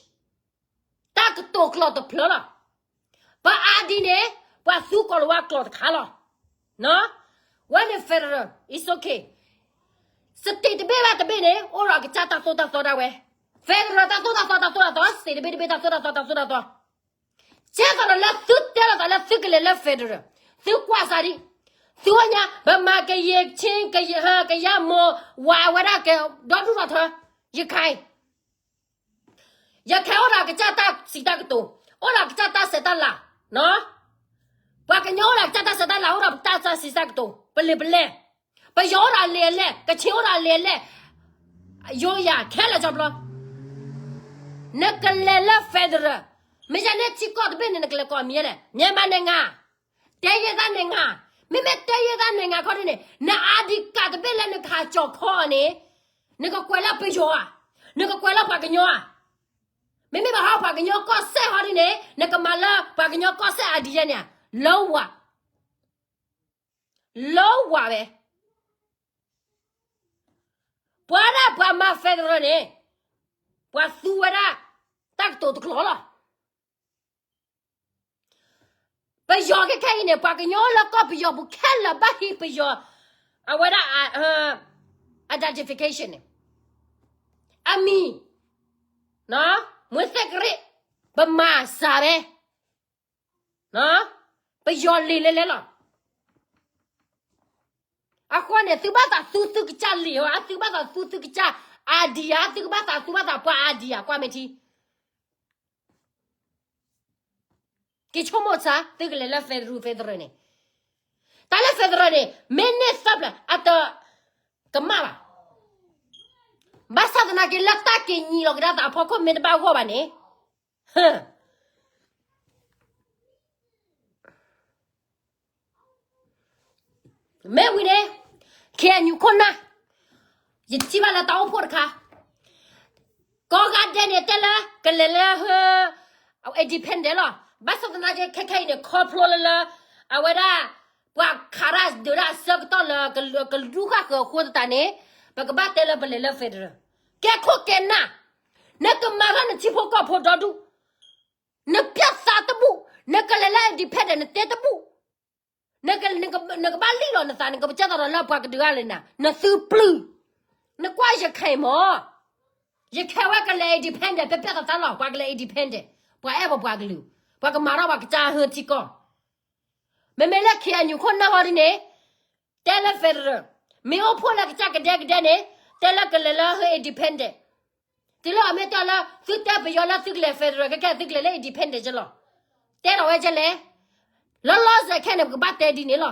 တၢ်ကတိၤကျိာ်တဖျၢၣ်လီၤ. ပ ID န့ၣ်, ပှၤသူကီၤလၤဝါကျိာ်တခါလီၤ. ဝဲန့ၣ် federal, it's okay. state တဘ့ၣ်ဘၣ်တဘ့ၣ်န့ၣ် အိၣ်ဒီးအကစၢ်တၢ်သိၣ်တၢ်သီဒၣ်ဝဲ. federal တၢ်သိၣ်တၢ်သီ တၢ်သိၣ်တၢ်သီ, state တဘ့ၣ်တဘ့ၣ်တၢ်သိၣ်တၢ်သီ တၢ်သိၣ်တၢ်သီ. ကဲသိးဒီးလၢသုတဲလိာ်သးလၢသုကလဲၤလၢ federal, သုကွၢ်စၢ်ဒံး, သုဝဲညါ ဗမာ, ကရင်, ချင်း, ကယ, ကယၤ, မွန်, ဝၤ, ဝဲဒၣ်ကဲ ဒီဒူၣ်ဒီထၢ, ရခိုင် ရခိုင်အိၣ်ဒီးအကစၢ်တၢ်စံးတၢ်ကတိၤ, အိၣ်ဒီးအကစၢ်တၢ်ဆဲးတၢ်လၤ, ပှၤကညီအိၣ်ဒီးအကစၢ်တၢ်ဆဲးတၢ်လၤ, အိၣ်ဒီးတၢ်စံးတၢ်ကတိၤ, ပလံာ်ပလဲၢ်, ပယီၤအိၣ်ဒီးအလံာ်အလဲၢ်, ကချင်အိၣ်ဒီးအလံာ်အလဲၢ်, ယိယၤခဲလၢာ်ကၠီဘျီ, နကလဲၤလၢ federal, မ့ၢ်ယၤန့ၣ်ထံကီၢ်တဘ့ၣ်န့ၣ် နကလဲၤကိးမံၤလဲၣ်, မြန်မာနိုင်ငံ, တိုင်းရင်းသားနိုင်ငံ, မ့မ့ၢ်တိုင်းရင်းသားနိုင်ငံ ခီဒ်န့ၣ် န ID card တဘ့ၣ်လၢနကဟးကၠီၤခီအီၤန့ၣ်, နကကွဲးလၢပယီၤဧါ, နကကွဲးလၢပှၤကညီဧါ, မ့မ့ၢ်ဘၣ်ဟီပှၤကညီကီၢ်စဲၣ်ဟီဒ်န့ၣ် နကမၤလၢပှၤကညီကီၢ်စဲၣ် ID ယဲန့ၣ်ဧါ, လၢဝၤ, လၢဝၤဝဲ, ပှၤဒၣ်ပှၤမၤ federal န့ၣ်, ပှၤသူဝဲဒၣ် တၢ်ကတိၤတကျိာ်လီၤ. ပယီၤခဲခဲအံၤန့ၣ် ပှၤကညီလၢကီၢ်ပယီၤပူၤခဲလၢာ်ဘၣ်ဟံးပယီၤ အဝဲဒၣ် identification န့ၣ်, အမံၤ, မွေးသက္ကရာဇ်, ဗမာစာပဲ, ဗမာစာပဲ, ပယီၤလံာ်လဲၤလဲၤလီၤ. အဃိန့ၣ် သုဘၣ်သးသူသုကစၢ်လံာ်ဧါ, သုဘၣ်သးသူသုကစၢ် idea, သုကဘၣ်သးသူဘၣ်သးပှၤ idea ကွၢ်မ့ၢ်ထံ က့ၤဆိကမိၣ်စၢ် သုကလဲၤလၢ federal federal န့ၣ်, တၢ်လၢ federal န့ၣ် မ့ၢ်န့ၢ်သၢပျၢၤ အတကမၣ်ဘၣ်. ဘၣ်ဆၣ်သနာ်က့ လၢတၢ်က့ၤညံးလီၤကဒါသးအဖီခိၣ် မ့ၢ်တဘၣ်ဂီၢ်ဘၣ်န့ၣ် မ့ၢ်ဝံၤန့ၣ် KNU ခိၣ်နၢ်, ယထံၣ်ဘၣ်လၢတၢ်အိၣ်ဖှိၣ်တခါ ကိးဂၤဒဲးန့ၣ် တဲလၢကလဲၤလၢ independent လီၤ. ဘၣ်ဆၣ်သနာ်က့ ခဲခဲအံၤန့ၣ် ခီဖျိလၢလၢ အဝဲဒၣ် ပှၤခးတၢ်ဒုးတၢ်အဆၢကတီၢ်လၢ ကဒူၣ်ဃာ်ဃၢၤအဃိသတးန့ၣ် ပကဘၣ်တဲလၢပလဲၤလၢ federal. ကဲခိၣ်ကဲနၢ်, နကမၤထီၣ်နထံဖိကီၢ်ဖိဒီဒူၣ်, နပျၢ်သးတဘူၣ်, နကလဲၤလၢ independent နတဲတဘူၣ် နကဘၣ်လံၣ်လီၤနသး, နကပကဲသးဒီးလၢပှၤကဒုးဂၤလဲၣ်နၤ, နသုပျုၢ်, နကွၢ်ယခဲအံၤမး, ယခဲဝဲကလဲၤ independent ပျၢ်သးတၢ်လီၤ, ပှၤကလဲၤ independent, ပှၤအဲၣ်ပှၤပှၤကလုာ်, ပှၤကမၤထီၣ်ပှၤကစၢ်ဟၢထံကီၢ်, မ့မ့ၢ်လၢ KNU ခိၣ်နၢ်ဟီဒ်န့ၣ်, တဲလၢ federal, မ့ၢ်အိၣ်ဖှိၣ်လၢကစၢ်ကဒဲကဒဲန့ၣ်, တဲလၢကလဲၤလၢဟၢ independent, တုၤလၢအမ့ၢ်တဲလၢ သုတဲပယီၤလၢသုကလဲၤ federal ခဲခဲ သုကလဲၤလၢ independent ကလီၤ, တဲဒီးဝဲကလဲၤ, လီၤလီၤဆဲးဆဲးခဲန့ၣ် ပကဘၣ်တဲဒ်န့ၣ်လီၤ.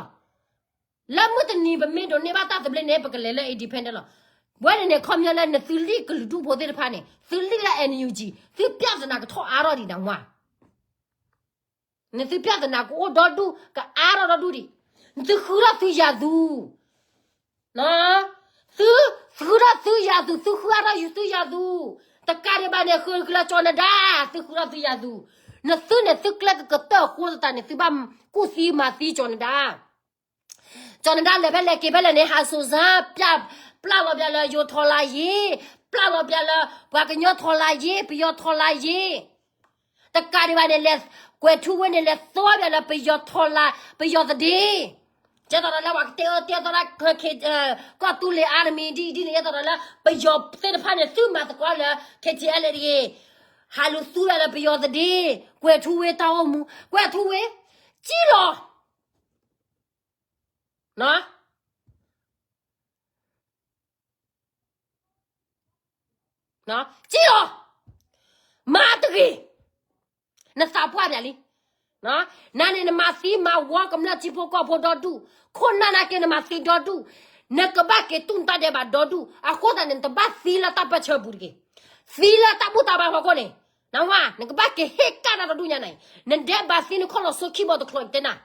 လၢမုၢ်တနံၤပမ့ၢ်ဒိးန့ၢ်ဘၣ်တၢ်သဘျ့န့ၣ် ပကလဲၤလၢ independent လီၤ. ဝဲန့ၣ်န့ၣ် ခီပညီလၢနသုလံၣ်ကလုာ်ဒူၣ်ဖိသ့ၣ်တဖၣ်န့ၣ် သုလံၣ်လၢ NUG, သုပျၢ်သနာ်က့ထီၣ်အါထီၣ်ဒံးနၤဝါ နသုပျၢ်သနာ်က့အိၣ်ဒီဒူၣ် ကအါထီၣ်ဒီဒူၣ်ဒံး, နသုဃုထီၣ်သုယၤသူ, သုဃုထီၣ်သုယၤသူ, သုဃုအါထီၣ်သုယၤသူ, တကးဒံးဘၣ်န့ၣ် ဃုလၢကၠီနဒါ, သုဃုထီၣ်သုယၤသူ, နသုန့ၣ် သုကျဲကကတၢၢ်အဃိသတးန့ၣ် သုဘၣ်ကူၣ်သံမၤသံကၠီနဒါ ကၠီနဒါလဲၤဖဲလဲၣ်က့ၤဖဲလဲၣ်န့ၣ် ဟးစိၤစၢ် ပျၢ်လီၤပျၢ်လၢယိၤထောက်လှမ်းရေး, ပျၢ်လီၤပျၢ်လၢ ပှၤကညီထောက်လှမ်းရေး, ပယီၤထောက်လှမ်းရေး, တကးဒံးဘၣ်န့ၣ် လဲၤကွဲးထူဝ့န့ၣ် လဲၤသီပျၢ်လၢပယီၤထောက်လှမ်း, ပယီၤသဒ့, ကဲသိးဒီးလၢပှၤကတဲအၢတဲသီလၢ ကီၢ်သူလ့ၤ army ဒ်အံၤဒ်န့ၣ် ကဲသိးဒီးလၢ ပယီၤသ့ၣ်တဖၣ်န့ၣ် သုမၤသကိးလၢ KTLA တဂ့ၤ, ဟးလူၤသူပျၢ်လၢပယီၤသဒ့, ကွဲးထူဝ့တၢ်အိၣ်မူ, ကွဲးထူဝ့, ကံၣ်လီၤ ကံၣ်လီၤ, မၤတဂ့ၤ, နသးပှၢ်ပၠးလံ, နၤန့ၣ်နမၤသံမၤဝီကမျၢၢ်ထံဖိကီၢ်ဖိဒီဒူၣ်, ခိၣ်နၢ်နာ်က့နမၤသံဒီဒူၣ်, နကဘၣ်က့ၤတူၢ်နတၢ်ဒဲးဘးဒီဒူၣ်, အဃိသတးန့ၣ် နတဘၣ်သံလၢတၢ်ပၢၢ်ဆၢပူၤတဂ့ၤ, သံလၢတၢ်ဘူၣ်တၢ်ဘါဖီခိၣ်န့ၣ်, နဝဲ နကဘၣ်က့ၤဟ့ၣ်ကၣ်တၢ်ဒီဒူၣ်ညါန့ၣ်, နဒဲးဘးသံနခီၣ်လီၤစိခံဘီတချုးတဲနၤ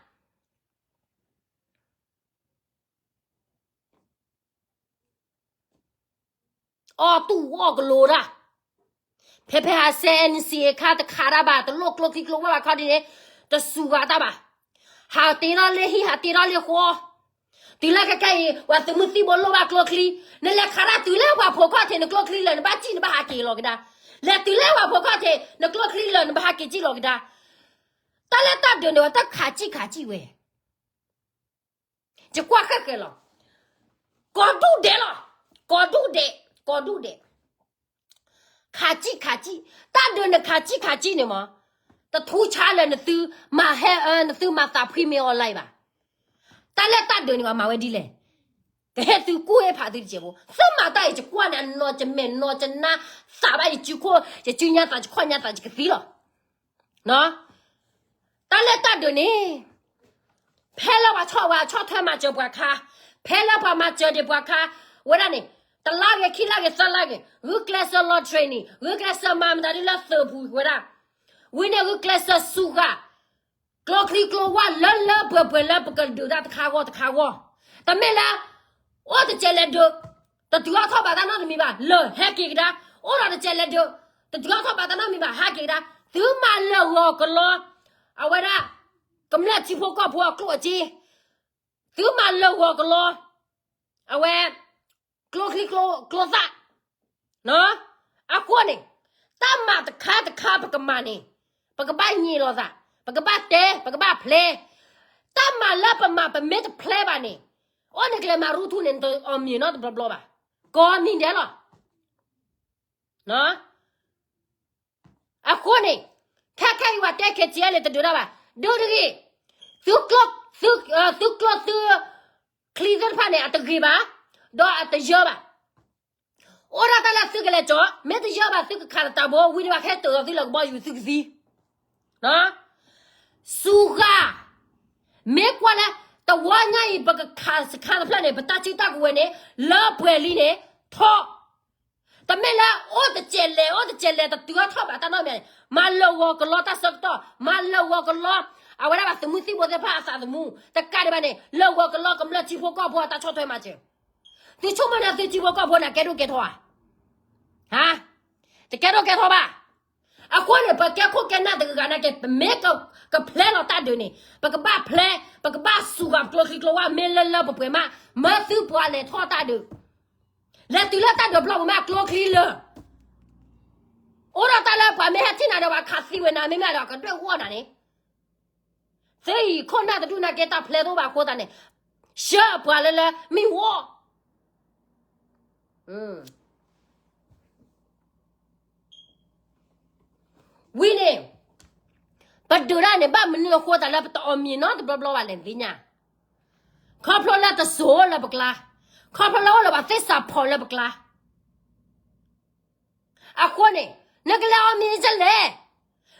အီၣ်တူၢ်အီၣ်ကလိၤတၢ်, ဖဲဖဲဟးစဲ NCA အခါတခးတၢ်ဘၣ်, တလိၣ်ကျိချံကျိဝဲဘၣ်ခီဒ်န့ၣ်, တစူၤဂၤတၢ်ဘၣ်, ဟးတ့ထီၣ်လၢဟံၣ် ဟးတ့ထီၣ်လၢဃီ, တုၤလၢခဲခဲအံၤ ပှၤသုးမုၢ်သံၣ်ဘိလိၣ်ဘၣ်ကျိချံ, နလဲၤခးတၢ်တုၤလၢပှၤဖိခီၣ်ထံး နကျိချံလၢာ် နဘၣ်စံၣ်နဘၣ်ဟးက့ၤလီၤကဒါ, လဲၤတုၤလၢပှၤဖိခီၣ်ထံး နကျိချံလၢာ် နဘၣ်ဟးက့ၤစံၣ်လီၤကဒါ, တၢ်လၢတၢ်ဒုးန့ၣ် တၢ်ခးစံၣ်ခးစံၣ်ဝဲ ယကွၢ်ဃဲဃဲလီၤ. ကိးဒူၣ်ဒဲးလီၤ. ကိးဒူၣ်ဒဲး, ကိးဒူၣ်ဒဲး, ခးစံၣ်ခးစံၣ်, တၢ်ဒုးန့ၣ်ခးစံၣ်ခးစံၣ်န့ၣ်မး, တထူဆါလၢနသုမၤဟဲအၢ နသုမၤသးဖှံမ့ၢ် online ဘၣ်. တၢ်လၢတၢ်ဒုးန့ၣ် ပှၤမၤဝဲဒ်လဲၣ်. ကဟဲသုကူၣ်ဟ့ၣ်ဖးသုတစဲးဖိ, သုမၤတၢ်အံၤ ယကွၢ်န့ၣ် အနီၢ်ယမဲာ်နီၢ်ယနါ, သးဘၣ်ယစုခိၣ်, ယစုညါသး ယခီၣ်ညါသး ယကသံလီၤ. တၢ်လၢတၢ်ဒုးန့ၣ်, ဖဲလၢပှၤဆီၣ်ဝဲဆီၣ်ထွဲမၤစၢၤပှၤခါ, ဖဲလၢပှၤမၤစၢၤဒံးပှၤခါ, ဝဲဒၣ်န့ၣ်, တလါဂ့ၤ ခံလါဂ့ၤ သၢလါဂ့ၤ, ဂုာ်ကျဲးစၢးလီၤ training, ဂုာ်ကျဲးစၢးမၤမတၤဒ်လၢသုးပူၤဝဲဒၣ်, ဝံၤန့ၣ်ဂုာ်ကျဲးစၢးစူၤဃာ် ကျိချံကျိဝၢ်လၢလၢပှဲၤပှဲၤလၢပကဒုးတၢ်တခါဂီၢ်တခါဂီၢ်, တမ့ၢ်လၢ အိၣ်တစဲးလဲၤဒုး, တတုၤအီၣ်ထီၣ်ဘၣ်တၢ်နီတမံၤဘၣ် လၢာ်ဟဲက့ၤကဒါ, အိၣ်ဒီးတစဲးလဲၤဒုး, တတုၤအီၣ်ထီၣ်ဘၣ်တၢ်နီတမံၤဘၣ် ဟဲက့ၤကဒါ, သုမၤလၢာ်ဂီၤကလီ, အဝဲဒၣ်, ကမျၢၢ်ထံဖိကီၢ်ဖိအကျိၣ်အစ့, သုမၤလၢာ်ဂီၤကလီ, အဝဲ, ကျိချံကျိသၣ် အဃိန့ၣ်, တၢ်မၤတခါတခါပကမၤန့ၣ်, ပကဘၣ်ညံးလိာ်သး, ပကဘၣ်တဲ, ပကဘၣ်ဖျဲ, တၢ်မၤလၢပမၤပမ့ၢ်တဖျဲဘၣ်န့ၣ်, အိၣ်န့ၣ်ကျဲမၤရူထူန့ၣ် နတအီၣ်မ့ၤနီတဘျီဘျီဘၣ်, ကိးမံၤဒဲးလီၤ. အဃိန့ၣ်, ခဲခဲအံၤပှၤတဲ KTLA တဒုးတၢ်ဘၣ်, ဒုးတဂ့ၤ, သုကျိ, သု, သုကျိသုချံသ့ၣ်တဖၣ်န့ၣ် အတဂ့ၤဘၣ်, ဒီးအတယၢဘၣ်. အိၣ်ဒၣ်တၢ်လၢသုကလဲၤကၠီ, မ့ၢ်တယၢဘၣ် သုကခးတၢ်ဘိ ဝံၤဒီးဘၣ်ခဲတၢၢ်အီၤသုလၢကဘီယူၤသုကသံ စူၤဂၤ, မ့ၢ်ကွၢ်လၢ တဝီညါအံၤ ပကခးစခါတဖျၢၣ်န့ၣ် ပတၢ်စုတၢ်ကဝဲၤန့ၣ် လၢပှဲၤလံန့ၣ် ထီၣ်, တမ့ၢ်လၢအိၣ်တစဲးလဲၤ အိၣ်တစဲးလဲၤ တတုၤအထီၣ်ဘၣ်တၢ်နီတမံၤ, မၤလၢာ်ဂီၤကလီတၢ်ဆၢကတီၢ်, မၤလၢာ်ဂီၤကလီ အဝဲဒၣ်ဘၣ်သုးမုၢ်သံၣ်ဘိသ့ၣ်တဖၣ်အသးသမူ, တကးဒံးဘၣ်န့ၣ် လၢာ်ဂီၤကလီကမျၢၢ်ထံဖိကီၢ်ဖိအတၢ်ဆီၣ်ထွဲမၤစၢၤ, သုဆိကမိၣ်န့ၣ် သုထံဖိကီၢ်ဖိန့ၣ် ကဲဒိၣ်ကဲထီဧါ, တကဲဒိၣ်ကဲထီဘၣ်. အဃိန့ၣ် ပကဲခိၣ်ကဲနၢ်တဂၤဂၤနာ်က့ ပမ့ၢ်ကဖျဲလီၤတၢ်ဒုးန့ၣ် ပကဘၣ်ဖျဲ, ပကဘၣ်စူၤဂၤကျိချံကျိဝါ မ့ၢ်လၢလၢပှဲၤပှဲၤမး, မၢသုပှၤလဲၤထီၣ်တၢ်ဒုး, လဲၤတုၤလၢတၢ်ဒုးပျီပူၤမး ကျိချံလၢာ်, အိၣ်ဒီးတၢ်လၢပှၤမ့ၢ်ဟဲထံၣ်နၤဒီး ပှၤခးသံဝဲနၤ မ့မ့ၢ်ဒီးကဒွဲၣ်ဂီၢ်နၤန့ၣ်, သုအံၤခိၣ်နၢ်တဒူၣ်နာ်က့ တၢ်ဖျဲတအိၣ်ဘၣ်အဃိသတးန့ၣ်, ဆှၢအပှၤလၢလၢမ့ၢ်ဝီ ဝံၤန့ၣ်, ပဒုးတၢ်န့ၣ် ဘၣ်မနုၤအဃိသတးလၢပတအီၣ်မ့ၤနီတဘျီဘျီဘၣ်လဲၣ်သ့ၣ်ညါ, ခီဖျိလၢတစိၤလၢပကျါ, ခီဖျိလၢအိၣ်လၢပှၤသ့ၣ်စးဖီၣ်လၢပကျါ, အဃိန့ၣ်, နကလဲၤအီၣ်မ့ၤဒ်လဲၣ်,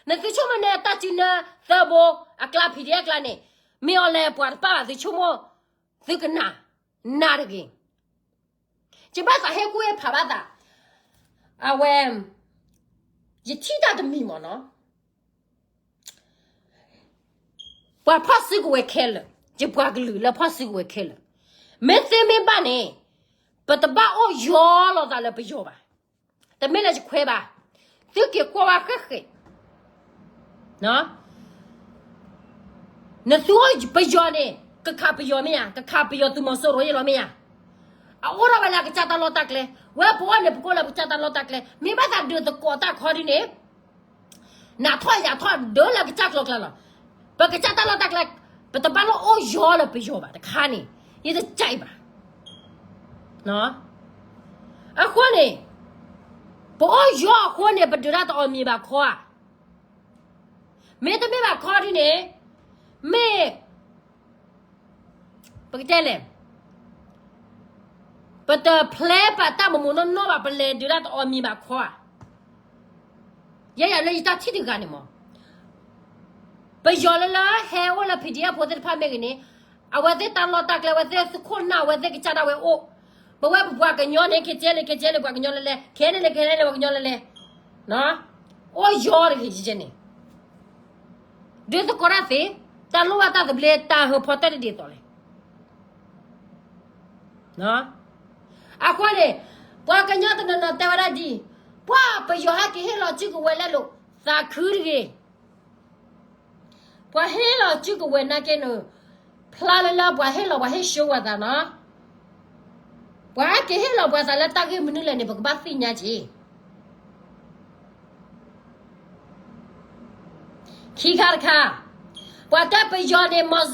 နသုဆိကမိၣ်န့ၣ် တၢ်စုနၢသၢဘိအကျါ ဖံးဒ့ အကျါန့ၣ်, မ့ၢ်အီၤလဲၤပှၤတပၣ်ဘၣ် သုဆိကမိၣ်, သုကနၣ်, နၢ်တဂ့ၤ ယဘၣ်သးဟ့ၣ်ကူၣ်ဟ့ၣ်ဖးဘၣ်သး, အဝဲ, ယထံၣ်တၢ်တမံၤမ့ၢ်နီၤ, ပှၤဖီၣ်စုကဝဲၤခဲလၢာ်, ယပှၤကလုာ်လၢဖီၣ်စုကဝဲၤခဲလၢာ်, မ့ၢ်သ့မ့ၢ်ဘၣ်န့ၣ်, ပတဘၣ်အိၣ်ယီၤလိာ်သးလၢပယီၤဘၣ်, တမ့ၢ်လၢယခွဲးဘၣ်, သုက့ၤကွၢ်ဝဲဃဲဃဲ နသုအိၣ်ပယီၤန့ၣ် ကခးပယီၤမ့ၢ်ဧါ, ကခးပယီၤသုးမီၤစိရိၤယ့ၢ်လီၤမ့ၢ်ဧါ, အအိၣ်ထီၣ်ဝဲလၢကစၢ်တၢ်လီၢ်တၢ်ကျဲ, ဝဲပအိၣ်န့ၣ် ပကအိၣ်လၢပကစၢ်တၢ်လီၢ်တၢ်ကျဲ, မ့ၢ်ဘၣ်သးဒုးသကိးတၢ်ခီဒ်န့ၣ်, နထီၣ်ယၤထီၣ်ဒၢလၢကစၢ်ကျိၤကျါလီၤ, ပကစၢ်တၢ်လီၢ်တၢ်ကျဲ, ပတဘၣ်လိၣ်အိၣ်ယီၤလၢပယီၤဘၣ်တခါန့ၣ်, ယတကးဘၣ် အဃိန့ၣ်, ပအိၣ်ယီၤအဃိန့ၣ် ပဒုးတၢ်တအီၣ်မ့ၤဘၣ်ခီဧါ, မ့တမ့ၢ်ဘၣ်ခီဒ်န့ၣ်, မ့ၢ်, ပကတဲလဲၣ်, ပတဖျဲပတၢ်မုာ်မုာ်နီၢ်နီၢ်ဘၣ် ပလဲၤဒုးတၢ်တအီၣ်မ့ၤဘၣ်ခီဧါ, ယဲယၤလၢယတၢ်ထံၣ်တဂၤန့ၣ်မး ပယီၤလၢလၢဟဲအိၣ်လၢ ဖံးဒ့ အဖိသ့ၣ်တဖၣ်မ့ၢ်ဂ့ၤန့ၣ်, အဝဲသ့ၣ်တၢ်လီၢ်တၢ်ကျဲ အဝဲသ့ၣ်သုးခိၣ်နၢ် အဝဲသ့ၣ်ကစၢ်ဒၣ်ဝဲအိၣ်, ပဝဲပပှၤကညီန့ၣ် ခဲကဲလၢ ခဲကဲလၢပှၤကညီလဲၤလဲၤ ခဲန့ၣ်လဲၤ ခဲန့ၣ်လဲၤပှၤကညီလဲၤလဲၤ, အိၣ်ယီၤတဂ့ၤန့ၣ်, ဒုးသကိးတၢ်သ့, တၢ်လိၣ်ဘၣ်တၢ်သဘျ့ တၢ်ဟၢဖီတၢၢ်တဒ်သိးလဲၣ် အဃိန့ၣ်, ပှၤကညီတနီၤနီၤတဲဝဲဒၣ်ဒ်အံၤ, ပှၤပယီၤဟဲက့ၤဟ့ၣ်လီၤစုကဝဲၤလဲလိာ်သးခုတဂ့ၤ, ပှၤဟ့ၣ်လီၤစုကဝဲၤနာ်က့န့ၣ်, ဖျါလၢလၢပှၤဟ့ၣ်လီၤ ပှၤဟ့ၣ်ဆှၢဝဲသးနီၤ, ပှၤဟဲက့ၤဟ့ၣ်လီၤပှၤသးလၢတၢ်ဂ့ၢ်မနုၤလဲၣ်န့ၣ် ပကဘၣ်သ့ၣ်ညါက့ၤ ခံခါတခါ, ပှၤတဲပယီၤန့ၣ်,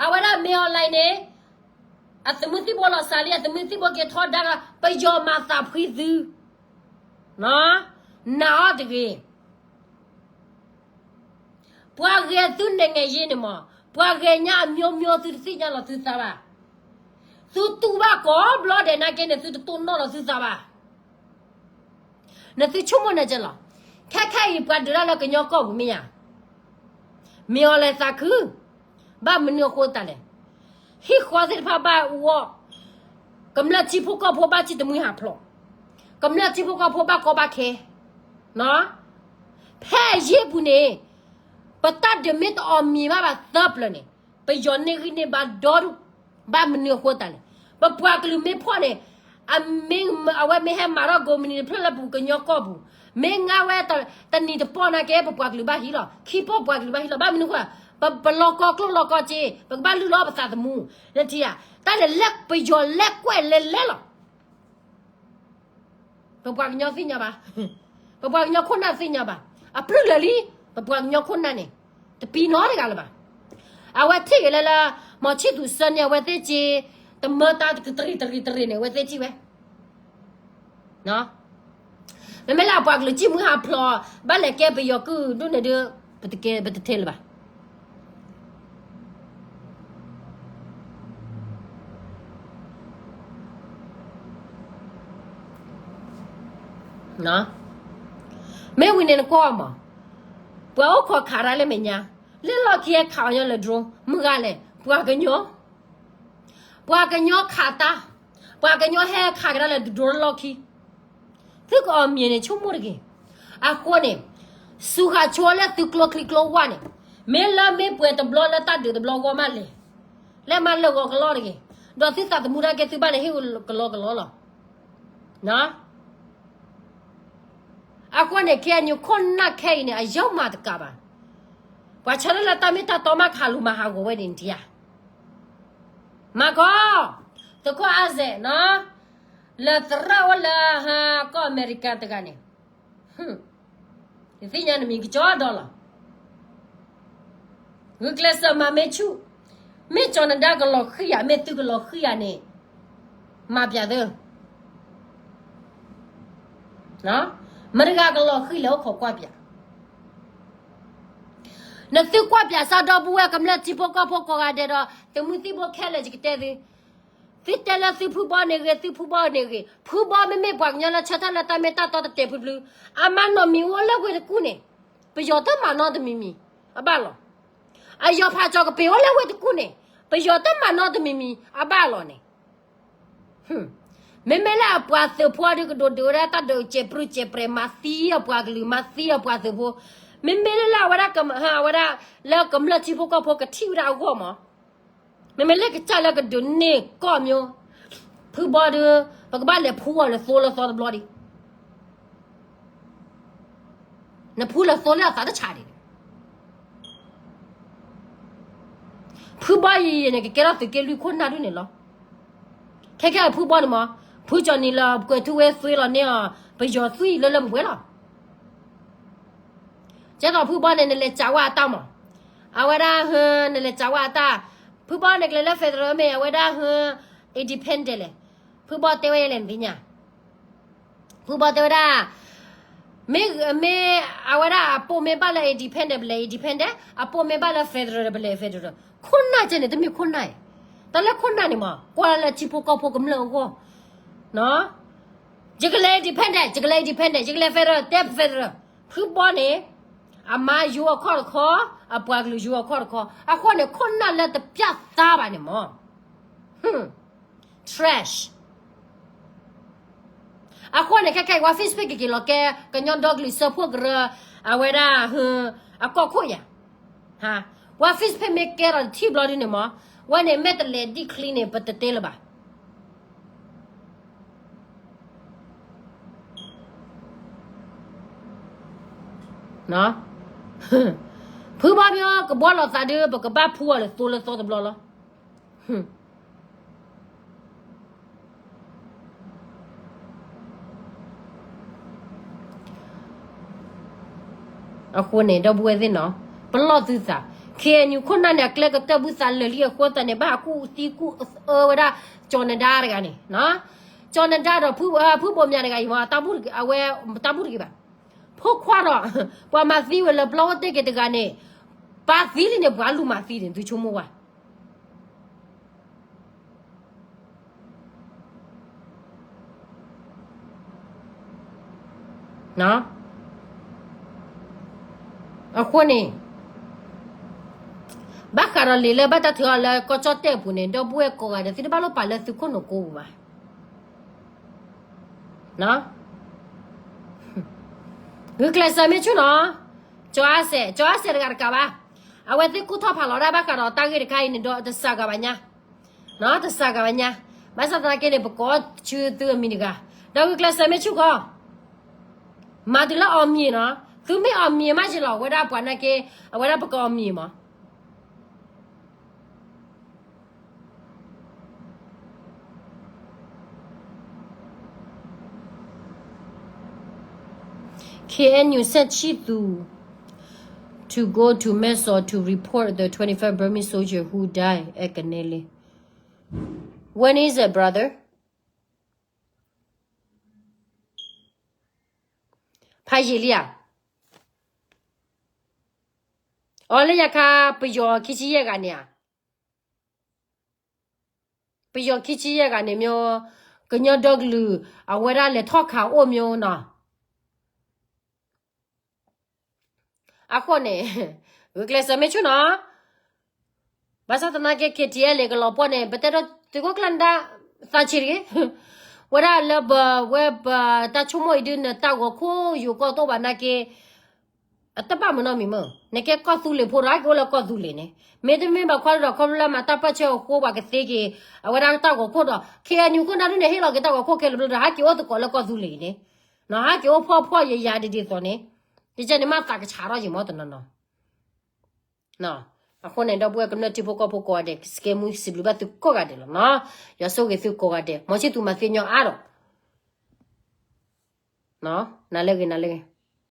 အဝဲဒၣ်မ့ၢ်အီၤလဲၣ်န့ၣ်, အသုးမုၢ်သံၣ်ဘိလီၤစးလံ အသုးမုၢ်သံၣ်ဘိက့ၤထီဒါဒီး ပယီၤမၤသးဖှံသု, နာ်အီၤတဂ့ၤ, ပှၤဂဲၤသုနဲၣ်ငဲၤယ့န့ၣ်မး, ပှၤဂဲၤညါအမျိုးမျိုး သုတသ့ၣ်ညါလီၤသုသးဘၣ်, သုတူၢ်ဘၣ်ကိးဘျီဒဲးနာ်က့န့ၣ် သုတတိၢ်နီၣ်လီၤသုသးဘၣ် နသုဆိကမိၣ်န့ၣ်ကဲလီၤ, ခဲခဲအံၤပှၤဒုးတၢ်လၢကညီကီၢ်ပူၤမ့ၢ်ဧါ, မ့ၢ်အီၤလဲၤသးခု, ဘၣ်မနုၤအဃိသတးလဲၣ်, ဟံၣ်ဃီသ့ၣ်တဖၣ်ဘၣ်အူအီၣ်, ကမျၢၢ်ထံဖိကီၢ်ဖိဘၣ်စံၣ်တမှံဟးဖျိး, ကမျၢၢ်ထံဖိကီၢ်ဖိဘၣ်ကီဘၣ်ခဲ, ဖဲအယ့ၢ်ပူၤန့ၣ်, ပတၢ်ဒုးမ့ၢ်တအီၣ်မ့ၤဘၣ်ဘၣ်သၢပျၢၤန့ၣ်, ပယီၤန့ၢ်ဂံၢ်န့ၢ်ဘါဒီဒူၣ်, ဘၣ်မနုၤအဃိသတးလဲၣ်, ပပှၤကလုာ်မ့ၢ်ဖှီၣ်န့ၣ်, အမ့ၢ်, အဝဲမ့ၢ်ဟဲမၤထီၣ်ကိးမုၢ်နံၤတဖျၢၣ်လၢပကညီကီၢ်ပူၤ, မ့ၢ်ငါဝဲတနံၤတပီၢ်နာ်က့ ပပှၤကလုာ်ဘၣ်ဟံးလီၤ, ခံပီၢ်ပှၤကလုာ်ဘၣ်ဟံးလီၤ, ဘၣ်မနုၤဃိ, ပလီၤကီကျိၣ်လီၤကီစ့, ပကဘၣ်လုၢ်လီၤပသးသမူ, နထံၣ်ဧါ, တၢ်န့ၣ်လၢပယီၤလဲၤကွဲးလဲၤလဲၤလီၤ ပပှၤကညီသ့ၣ်ညါဘၣ်, ပပှၤကညီခိၣ်နၢ်သ့ၣ်ညါဘၣ်, အပျုၢ်လၢာ်လံ, ပပှၤကညီခိၣ်နၢ်န့ၣ်, တပံနီတဂၤလၢၤဘၣ်, အဝဲထံၣ်ဂ့ၤလၢလၢ, မီၤဆံၣ်သူးစၢန့ၣ် အဝဲသ့ၣ်က့ၤ, တမၢတၢ်တရံးတရံးတရံးန့ၣ် အဝဲသ့ၣ်ထံၣ်ဝဲ မ့မ့ၢ်လၢအပှၤကလုာ်စံၣ်မှံဟးဖျိး, ဘၣ်လဲၤကဲပယီၤကုၢ်ဒိၣ်န့ၣ်ဒီး, ပတကဲပတထဲလၢၤဘၣ်. မ့ၢ်ဝံၤန့ၣ်နကွၢ်မး, ပှၤအိၣ်ခိးခးတၢ်လၢမဲာ်ညါ, လၢလီၢ်ခံဟဲခးအီၤညီလၢ drone မုၢ်ဂၤလဲၣ်, ပှၤကညီ, ပှၤကညီခးတၢ်, ပှၤကညီဟဲခးကဒါလၢ drone လီၢ်ခံ, သုကအီၣ်မ့ၤန့ၣ် ဆိကမိၣ်တဂ့ၤ. အဃိန့ၣ်, စူၤဃာ်ဆိလၢသုကျိချံကျိဝၢ်န့ၣ်, မ့ၢ်လၢမ့ၢ်ပှဲၤတဘျီလၢတၢ်ဒုးတဘျီဂီၢ်မးလဲၣ်, လဲၤမၤလၢာ်ဂီၤကလီတဂ့ၤ, ဒီးသုသးသမူတၢ်ကဲသုဘၣ်န့ၣ်ဟ့ၣ်ကလီကလီလီၤ. အဃိန့ၣ် KNU ခိၣ်နၢ်ခဲအံၤန့ၣ် အယီၢ်မၤတကးဘၣ်. ပှၤဆၢထၢၣ်လၢတၢ်မ့ၢ်တၢ်တီမး ကဟးလူၤမၤဟးဂီၤဝဲဒၣ်န့ၣ်ဧါ. မၤကီး, သုးခိၣ်အါစဲးနီၤ, လၢသရၣ်အိၣ်လၢဟါကီၢ်အမဲရကၤတဂၤန့ၣ်, ယသ့ၣ်ညါနမံၤကစီဒီလီၤ. ဂုာ်ကျဲးစၢးမၤမ့ၢ်ဆူၣ်, မ့ၢ်ကၠီၤနဒါကလီၤဃံၤယၤ မ့ၢ်သုကလီၤဃံၤယၤန့ၣ်, မၤပျးသု, မတၤတဂၤကလီၤဃံၤလဲၣ်အိၣ်ခိးကွၢ်ပျး. နသုကွၢ်ပျးစၢ်ဒီပုၢ်ဝဲၢ်ကမျၢၢ်ထံဖိကီၢ်ဖိကိးဂၤဒဲးဒီး သုးမုၢ်သံၣ်ဘိခဲလၢာ် ယကတဲသု, သုတဲလၢသုဖုဘီန့ၣ်ဂ့ၤ သုဖုဘီန့ၣ်ဂ့ၤ, ဖုဘီမ့မ့ၢ်ပှၤကညီလၢဆၢထၢၣ်လၢတၢ်မ့ၢ်တၢ်တီတတဲာ်ဖုဖု, အမါနီၢ်မံၤအိၣ်လၢဝ့ၢ်တကူၣ်န့ၣ်, ပယီၤတမၤနီတမံၤမံၤ, အဘၣ်လီၤ. အယီၤဖးကၠီၤကပ့ၤအိၣ်လၢဝ့ၢ်တကူၣ်န့ၣ်, ပယီၤတမၤနီတမံၤမံၤ, အဘၣ်လီၤန့ၣ်. မ့မ့ၢ်လၢအပှၤသုးဖိဒီးကဒိးဒုးဝဲဒၣ်တၢ်ဒုးကဲးပြူၢ်ကဲးပြဲး မၤသံအပှၤကလုာ် မၤသံအပှၤသုးဖိ, မ့မ့ၢ်လၢအဝဲဒၣ် အဝဲဒၣ်လၢကမျၢၢ်ထံဖိကီၢ်ဖိကထံၣ်ဝဲဒၣ်အဂီၢ်မး, မ့မ့ၢ်လၢကစၢ်လၢကဒုးန့ၢ်ကီၢ်မၠိ, ဖုဘီဒီး, ပကဘၣ်လဲၤဖှူအီၤလၢသိလၢသီတဘျီဒီး နဖှူလၢသိလၢအသးတဆးဒံး, ဖုဘီယံၤယံၤန့ၣ် ကကဲထီၣ်သုးက့လွံၢ်ခိၣ်နၢ်ဒ်န့ၣ်လီၤ. ခဲခဲအဖုဘီန့ၣ်မး, ဖုကၠီၤနံၤလၢကွဲးထူဝဲသွံလီၤန့ၢ်အီၤ, ပယီၤသွံလၢလၢပှဲၤပှဲၤလီၤ. ကဲသိးဖုဘီန့ၣ် နလဲၤစးဝဲအတၢ်မး, အဝဲဒၣ်ဟ, နလဲၤစးဝဲအတၢ်, ဖုဘီန့ၣ်ကလဲၤလၢ federal မ့ၢ် အဝဲဒၣ်ဟ, independent လဲၣ်, ဖုဘီတဲဝဲလဲၣ်နသ့ၣ်ညါ ဖုဘီတဲဝဲဒၣ်, မ့ၢ်, မ့ၢ်, အဝဲဒၣ်အပိာ်မ့ၢ်ဘၣ်လၢ independent ပလဲၤ independent, အပိာ်မ့ၢ်ဘၣ်လၢ federal ပလဲၤ federal, ခိၣ်နၢ်ကဲန့ၣ် တမ့ၢ်ခိၣ်နၢ်အံၤ, တၢ်လၢခိၣ်နၢ်န့ၣ်မး ကွၢ်လၢထံဖိကီၢ်ဖိကမျၢၢ်အဂီၢ်, ယကလဲၤ independent, ယကလဲၤ independent, ယကလဲၤ federal, တဲ federal, ဖုဘီန့ၣ်, အမါယိအခီၣ်တခီ, အပှၤကလုာ်ယိအခီၣ်တခီ, အဃိန့ၣ် ခိၣ်နၢ်လၢတပျၢ်သါဘၣ်န့ၣ်မး trash. အဃိန့ၣ် ခဲခဲအံၤ ဝဲ Facebook ကက့ၤလီၤကဲ ကညီဒီကလုာ်စၢဖှိၣ်ကရၢ, အဝဲဒၣ်, အကီၢ်ခိၣ်ယၤ, ဝဲ Facebook မ့ၢ်ကဲထီၣ်တထံၣ်ဘျီဒ်န့ၣ်မး, ဝဲန့ၣ်မ့ၢ်တလဲၤဒံၣ်ချံန့ၣ် ပတတဲလၢၤဘၣ်. ဖုဘီမ့ၢ်ကဘှီလီၤသးဒီး ပကဘၣ်ဖှူအီၤလၢသိလၢသီတဘျီလီၤ. အဃိန့ၣ် ဒီပုၢ်ဝဲၢ်သ့ၣ်နီၤ, ပလီၢ်သုသး, KNU ခိၣ်နၢ်န့ၣ် အကျဲကတၢၢ်ဘုသးလၢာ်လံအဃိသတးန့ၣ် ဘၣ်ဟးကူၣ်သံကူၣ်အၢဝဲဒၣ် ကၠီၤနဒါတဂၤန့ၣ်, ကၠီၤနဒါဒီး ဖုဘိၣ်မၠးတဂၤအံၤမး, အဝဲတၢ်ဘူၣ်တဂ့ၤဘၣ်, ဖိခွါဒီး, ပှၤမၤသံဝဲလၢပျီအိၣ်တ့ၢ်က့ၤတဂၤန့ၣ်, ပာ်သံလံန့ၣ် ပှၤလူၤမၤသံန့ၣ် သုဆိကမိၣ်ဝဲ အဃိန့ၣ်, ဘၣ်ဃးဒီးလံာ်လၢဘၣ်တၢ်ထုးအီၤလၢကီၢ်ကၠီၣ်တဲၣ်အပူၤန့ၣ် ဒီပုၢ်ဝဲၢ်ကိးဂၤဒဲး သုတဘၣ်လိၣ်ပာ်လၢသုခိၣ်နူာ်ကိပူၤဘၣ်. ဂုာ်ကျဲးစၢးမ့ၢ်ဆူၣ်နီၤ, ကၠီၤအါစဲး, ကၠီၤအါစဲးတဂၤတကးဘၣ်, အဝဲသ့ၣ်ကူၣ်ထီၣ်ဖးလီၤဒၣ်ဘၣ်ဃးဒီးတၢ်ဂ့ၢ်တခါအံၤန့ၣ်ဒီး တစှၤဂၤဘၣ်ညါ, တစှၤဂၤဘၣ်ညါ, ဘၣ်ဆၣ်သနာ်က့န့ၣ် ပကိးဆူသုအမံၤတဂၤ, ဒီးဂုာ်ကျဲးစၢးမ့ၢ်ဆူၣ်ကီး, မၤတုၤလၢအီၤမံၤနီၤ, သုမ့ၢ်အီၤမံၤမးယလီၤ ဝဲဒၣ်ပှၤနာ်က့, အဝဲဒၣ်ပကအီၤမံၤမး KNU sent ချစ်သူ to go to Mae Sot to report the twenty-five Burmese soldier who died at Kanyele. When is it, brother? ဖးယံာ်လံဧါ. အီၤလၢညါခါ ပယီၤခံဆံယဲၢ်ဂၤန့ၣ်ဧါ. ပယီၤခံဆံယဲၢ်ဂၤန့ၣ်မ့ၢ်, ကညီဒီကလုာ် အဝဲဒၣ်လဲၤထီၣ်ခးအိၣ်မ့ၢ်နီၤ. အဃိန့ၣ် ဂုာ်ကျဲးစၢးမ့ၢ်ဆူၣ်နီၤ. ဘၣ်ဆၣ်သနာ်က့ KTLA ကလီၤပှီၢ်န့ၣ် ပတဲဒီးသုးခိၣ်ကျၢၢ်နဒါ သးဆံးတဂ့ၤ. ဝဲဒၣ်လၢပဝဲပတၢ်ဆိကမိၣ်အံၤဒုး နတၢ်ဂီၤခိၣ်ယိၤကီၢ်တအိၣ်ဘၣ်နာ်က့ အတဘၣ်မုာ်နီတမံၤမ့ၢ် နကဲကီၢ်သူလ့ၤဖိဒီး ဟဲက့ၤအိၣ်လၢကီၢ်သူလ့ၤန့ၣ် မ့တမ့ၢ်ဘၣ်ခီဒီး ခီဖျိလၢမၤတၢ်ပၢၢ်ဆၢအဃိ ပှၤကသ့က့ၤ အဝဲဒၣ်တၢ်ဂီၤခိၣ်ဒီး KNU ခိၣ်နၢ်ဒုးန့ၣ် ဟ့ၣ်လီၤက့ၤတၢ်ဂီၤခိၣ်ခဲလၢာ်ဘျီဒီး ဟဲက့ၤအိၣ်သကိးလၢကီၢ်သူလ့ၤန့ၣ် နီၤ ဟဲက့ၤအိၣ်ဖှီၣ်ဖှီၣ်ယာ်ယာ်ဒ်ဒ်သိးန့ၣ် ယကဲန့ၣ်မ့ၢ်သးကဆးထီၣ်ယံၤမ့ၢ်တနီၤနီၤ. အဃိန့ၣ် ဒီပုၢ်ဝဲၢ်ကမျၢၢ်ထံဖိကီၢ်ဖိကိးဂၤဒဲး စကဲမူစံးဘျုးဘၣ်သုကိးဂၤဒဲးလီၤနီၤ. ယွၤဆိၣ်ဂ့ၤသုကိးဂၤဒဲး မ်ဆံၣ်သူမၤသ့ညီအါဒီး နၤလၢဂ့ၤ နၤလၢဂ့ၤ